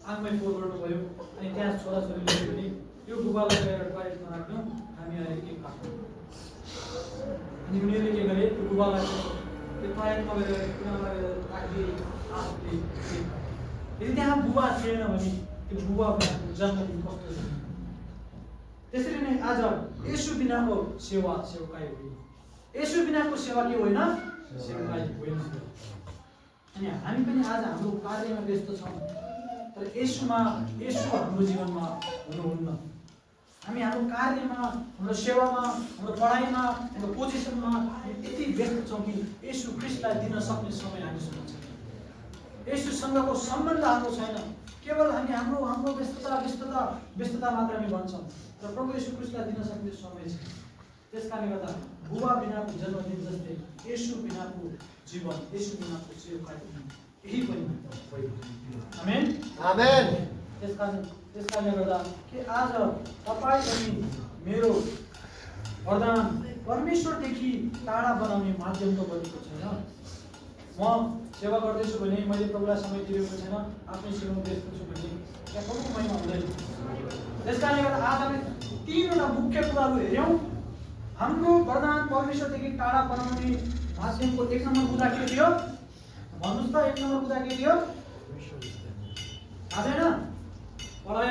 आँगमै फोहोर गर्नुभयो। अनि त्यहाँ छोराछोरीले पनि यो बुबालाई गएर टोयलेटमा राख्नु, हामी अहिले केक काट्छौँ। अनि उनीहरूले के गरे, त्यो बुबालाई त्यो टोयलेटमा गएर कुनामा गएर राखिदिए आफूले। यदि त्यहाँ बुबा थिएन भने त्यो बुबाको जन्मदिन कस्तो थियो। त्यसरी नै आज येशू बिनाको सेवकाई होइन। येशू बिनाको सेवा के होइन, सेवकाई होइन। अनि हामी पनि आज हाम्रो कार्यमा व्यस्त छौँ, तर येशू हाम्रो जीवनमा हुनुहुन्न। हामी हाम्रो कार्यमा, हाम्रो सेवामा, हाम्रो पढाइमा, हाम्रो पोजिसनमा यति व्यस्त छौँ कि येशू ख्रीष्टलाई दिन सक्ने समय हामीसँग छैन। येशूसँगको सम्बन्ध हाम्रो छैन। केवल हामी हाम्रो व्यस्तता मात्र हामी भन्छौँ, तर प्रभु येशू ख्रीष्टलाई दिन सक्ने समय छैन। त्यस कारणले गर्दा बुबा बिनाको जन्मदिन जस्तै येशू बिनाको जीवन, येशू बिनाको सेवकाई यही पनि होइन। आमेन। आमेन। त्यस कारणले गर्दा कि आज तपाईँ अनि मेरो वरदान परमेश्वरदेखि टाढा बनाउने माध्यम त बनेको छैन। म सेवा गर्दैछु भने मैले प्रभुलाई समय दिएको छैन, आफ्नै सेवामा व्यस्त छु भने त्यहाँ प्रभुको महिमा हुँदैन। त्यस कारणले गर्दा आज हामी तीनवटा मुख्य कुराहरू हेऱ्यौँ। हाम्रो वरदान परमेश्वरदेखि टाढा बनाउने माध्यमको एक नम्बर कुरा के थियो, भन्नुहोस् त, एक नम्बर कुरा के थियो? थाहा छैन? पढाइ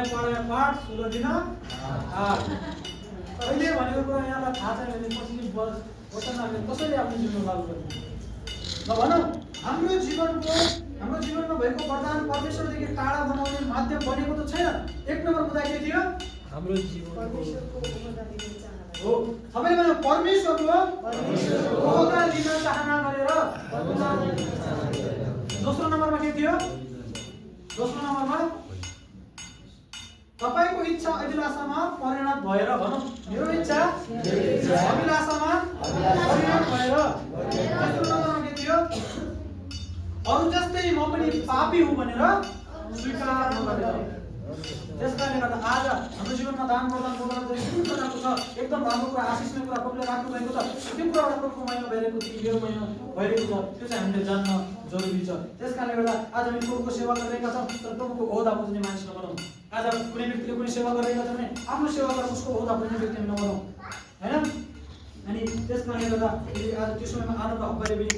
पाठ 16 दिन 8। अहिले भनेको कुरा यहाँलाई थाहा छैन भने पछि वचन कसैले आफ्नो जीवनमा लागू गर्ने ल भनौँ। हाम्रो जीवनमा भएको वरदान परमेश्वरदेखि टाढा बनाउने माध्यम बनेको त छैन। एक नम्बर कुरा के थियो? हाम्रो जीवन हो। सबैले भन्नु परमेश्वरको ओहदा लिन चाहना गरेर। दोस्रो नम्बरमा के थियो? दोस्रो नम्बरमा तपाईको इच्छा अभिलाषामा परिणत भएर, भनौँ मेरो इच्छा अभिलाषामा परिणत भएर। तेस्रो नम्बरमा के थियो? अरू जस्तै म पनि पापी हुँ भनेर स्वीकार नगरेर। त्यस कारणले गर्दा आज हाम्रो जीवनमा दान प्रदान जुन प्रकारको छ, एकदम राम्रो कुरा, आशिषमय कुरा प्रभुले राख्नु भएको छ, त्यो कुराबाट प्रभुको महिमा भइरहेको थियो, मेरो महिमा भइरहेको छ, त्यो चाहिँ हामीले जान्न जरुरी छ। त्यस कारणले गर्दा आज हामी प्रभुको सेवा गरिरहेका छौँ, तर प्रभुको ओहदा बुझ्ने मान्छे नबनौँ। आज कुनै व्यक्तिले कुनै सेवा गरिरहेका छ भने आफ्नो सेवा गरेर उसको ओहदा बुझ्ने व्यक्ति नबनौँ, होइन? अनि त्यस कारणले गर्दा आज त्यो समयमा आदम र हव्वाले पनि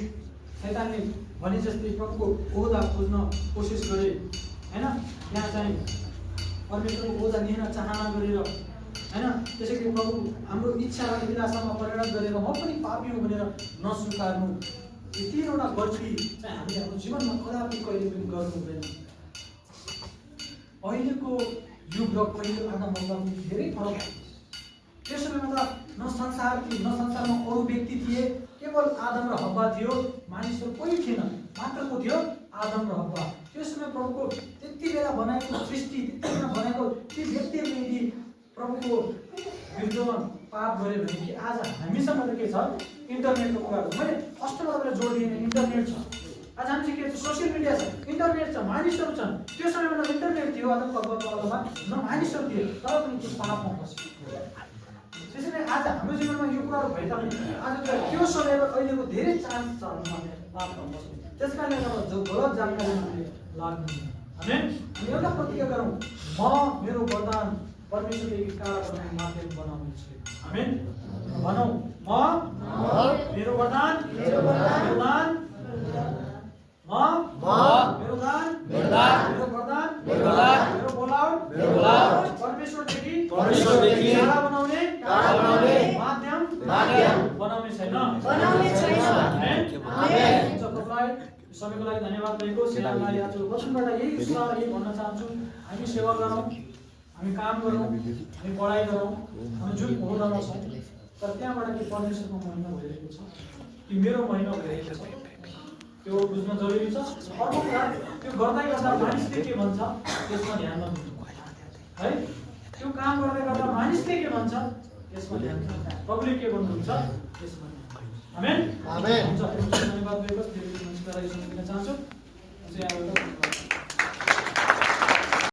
शैतानले भने जस्तै प्रभुको ओहदा खोज्न कोसिस गरे, होइन? त्यहाँ चाहिँ परमेश्वरको ओहदा लिन चाहना गरेर, होइन? त्यसै गरी प्रभु हाम्रो इच्छा र अभिलाषामा परिणत गरेर म पनि पापी हुँ भनेर नस्वीकार्नु, यो तीनवटा गल्ती चाहिँ हामीले हाम्रो जीवनमा कदापि कहिले पनि गर्नु हुँदैन। अहिलेको युग र पहिलो आदम हव्वाको धेरै फरक छ। त्यो समयमा त न संसारमा अरू व्यक्ति थिए, केवल आदम र हव्वा थियो। मानिसहरू कोही थिएन, मात्र को थियो? आदम र हव्वा। त्यो समय प्रभुको त्यति बेला बनाएको सृष्टि, त्यति बेला बनाएको ती व्यक्तिहरूले यदि प्रभुको विरुद्धमा पाप गऱ्यो भने कि आज हामीसँग त के छ? इन्टरनेटको कुराहरू। मैले फर्स्टमा तपाईँलाई जोड दिएँ, इन्टरनेट छ, आज हामी चाहिँ के छ सोसियल मिडिया छ इन्टरनेट छ मानिसहरू छन् त्यो समयमा न इन्टरनेट थियो अथवा कलमा न मानिसहरू थिए तर पनि त्यो पापमा फस्यो त्यसैले आज हाम्रो जीवनमा यो कुराहरू भए तापनि आज त्यो समयमा अहिलेको धेरै चान्स छ हामीले पापमा फस्ने त्यस कारणले गर्दा जो गलत जानकारीमा लाग्नु आमेन हामी एउटा प्रतिज्ञा गरौँ म मेरो वरदान परमेश्वरले काला बनाउने माध्यम बनाउनेछु आमेन भनौँ म मेरो वरदान मेरो दान मेरो दान मेरो बोलाव परमेश्वरदेखि काला बनाउने माध्यम बनाउने छैन आमेन सबैको लागि धन्यवाद दिएको सेनालाई आज वचनबाट यही कुरालाई यही भन्न चाहन्छु हामी सेवा गरौँ हामी काम गरौँ हामी पढाइ गरौँ हामी जुन ओहदामा छौँ तर त्यहाँबाट के परमेश्वरको महिमा भइरहेको छ कि मेरो महिमा भइरहेको छ त्यो बुझ्न जरुरी छ अर्को कुरा त्यो गर्दै गर्दा मानिसले के भन्छ त्यसमा ध्यान नदिनु है त्यो काम गर्दै गर्दा मानिसले के भन्छ त्यसमा ध्यान दिनु प्रभुले के भन्नुहुन्छ त्यसमा आमेन आमेन हुन्छ धन्यवाद दिएको धेरै मान्छेलाई सुन्न चाहन्छु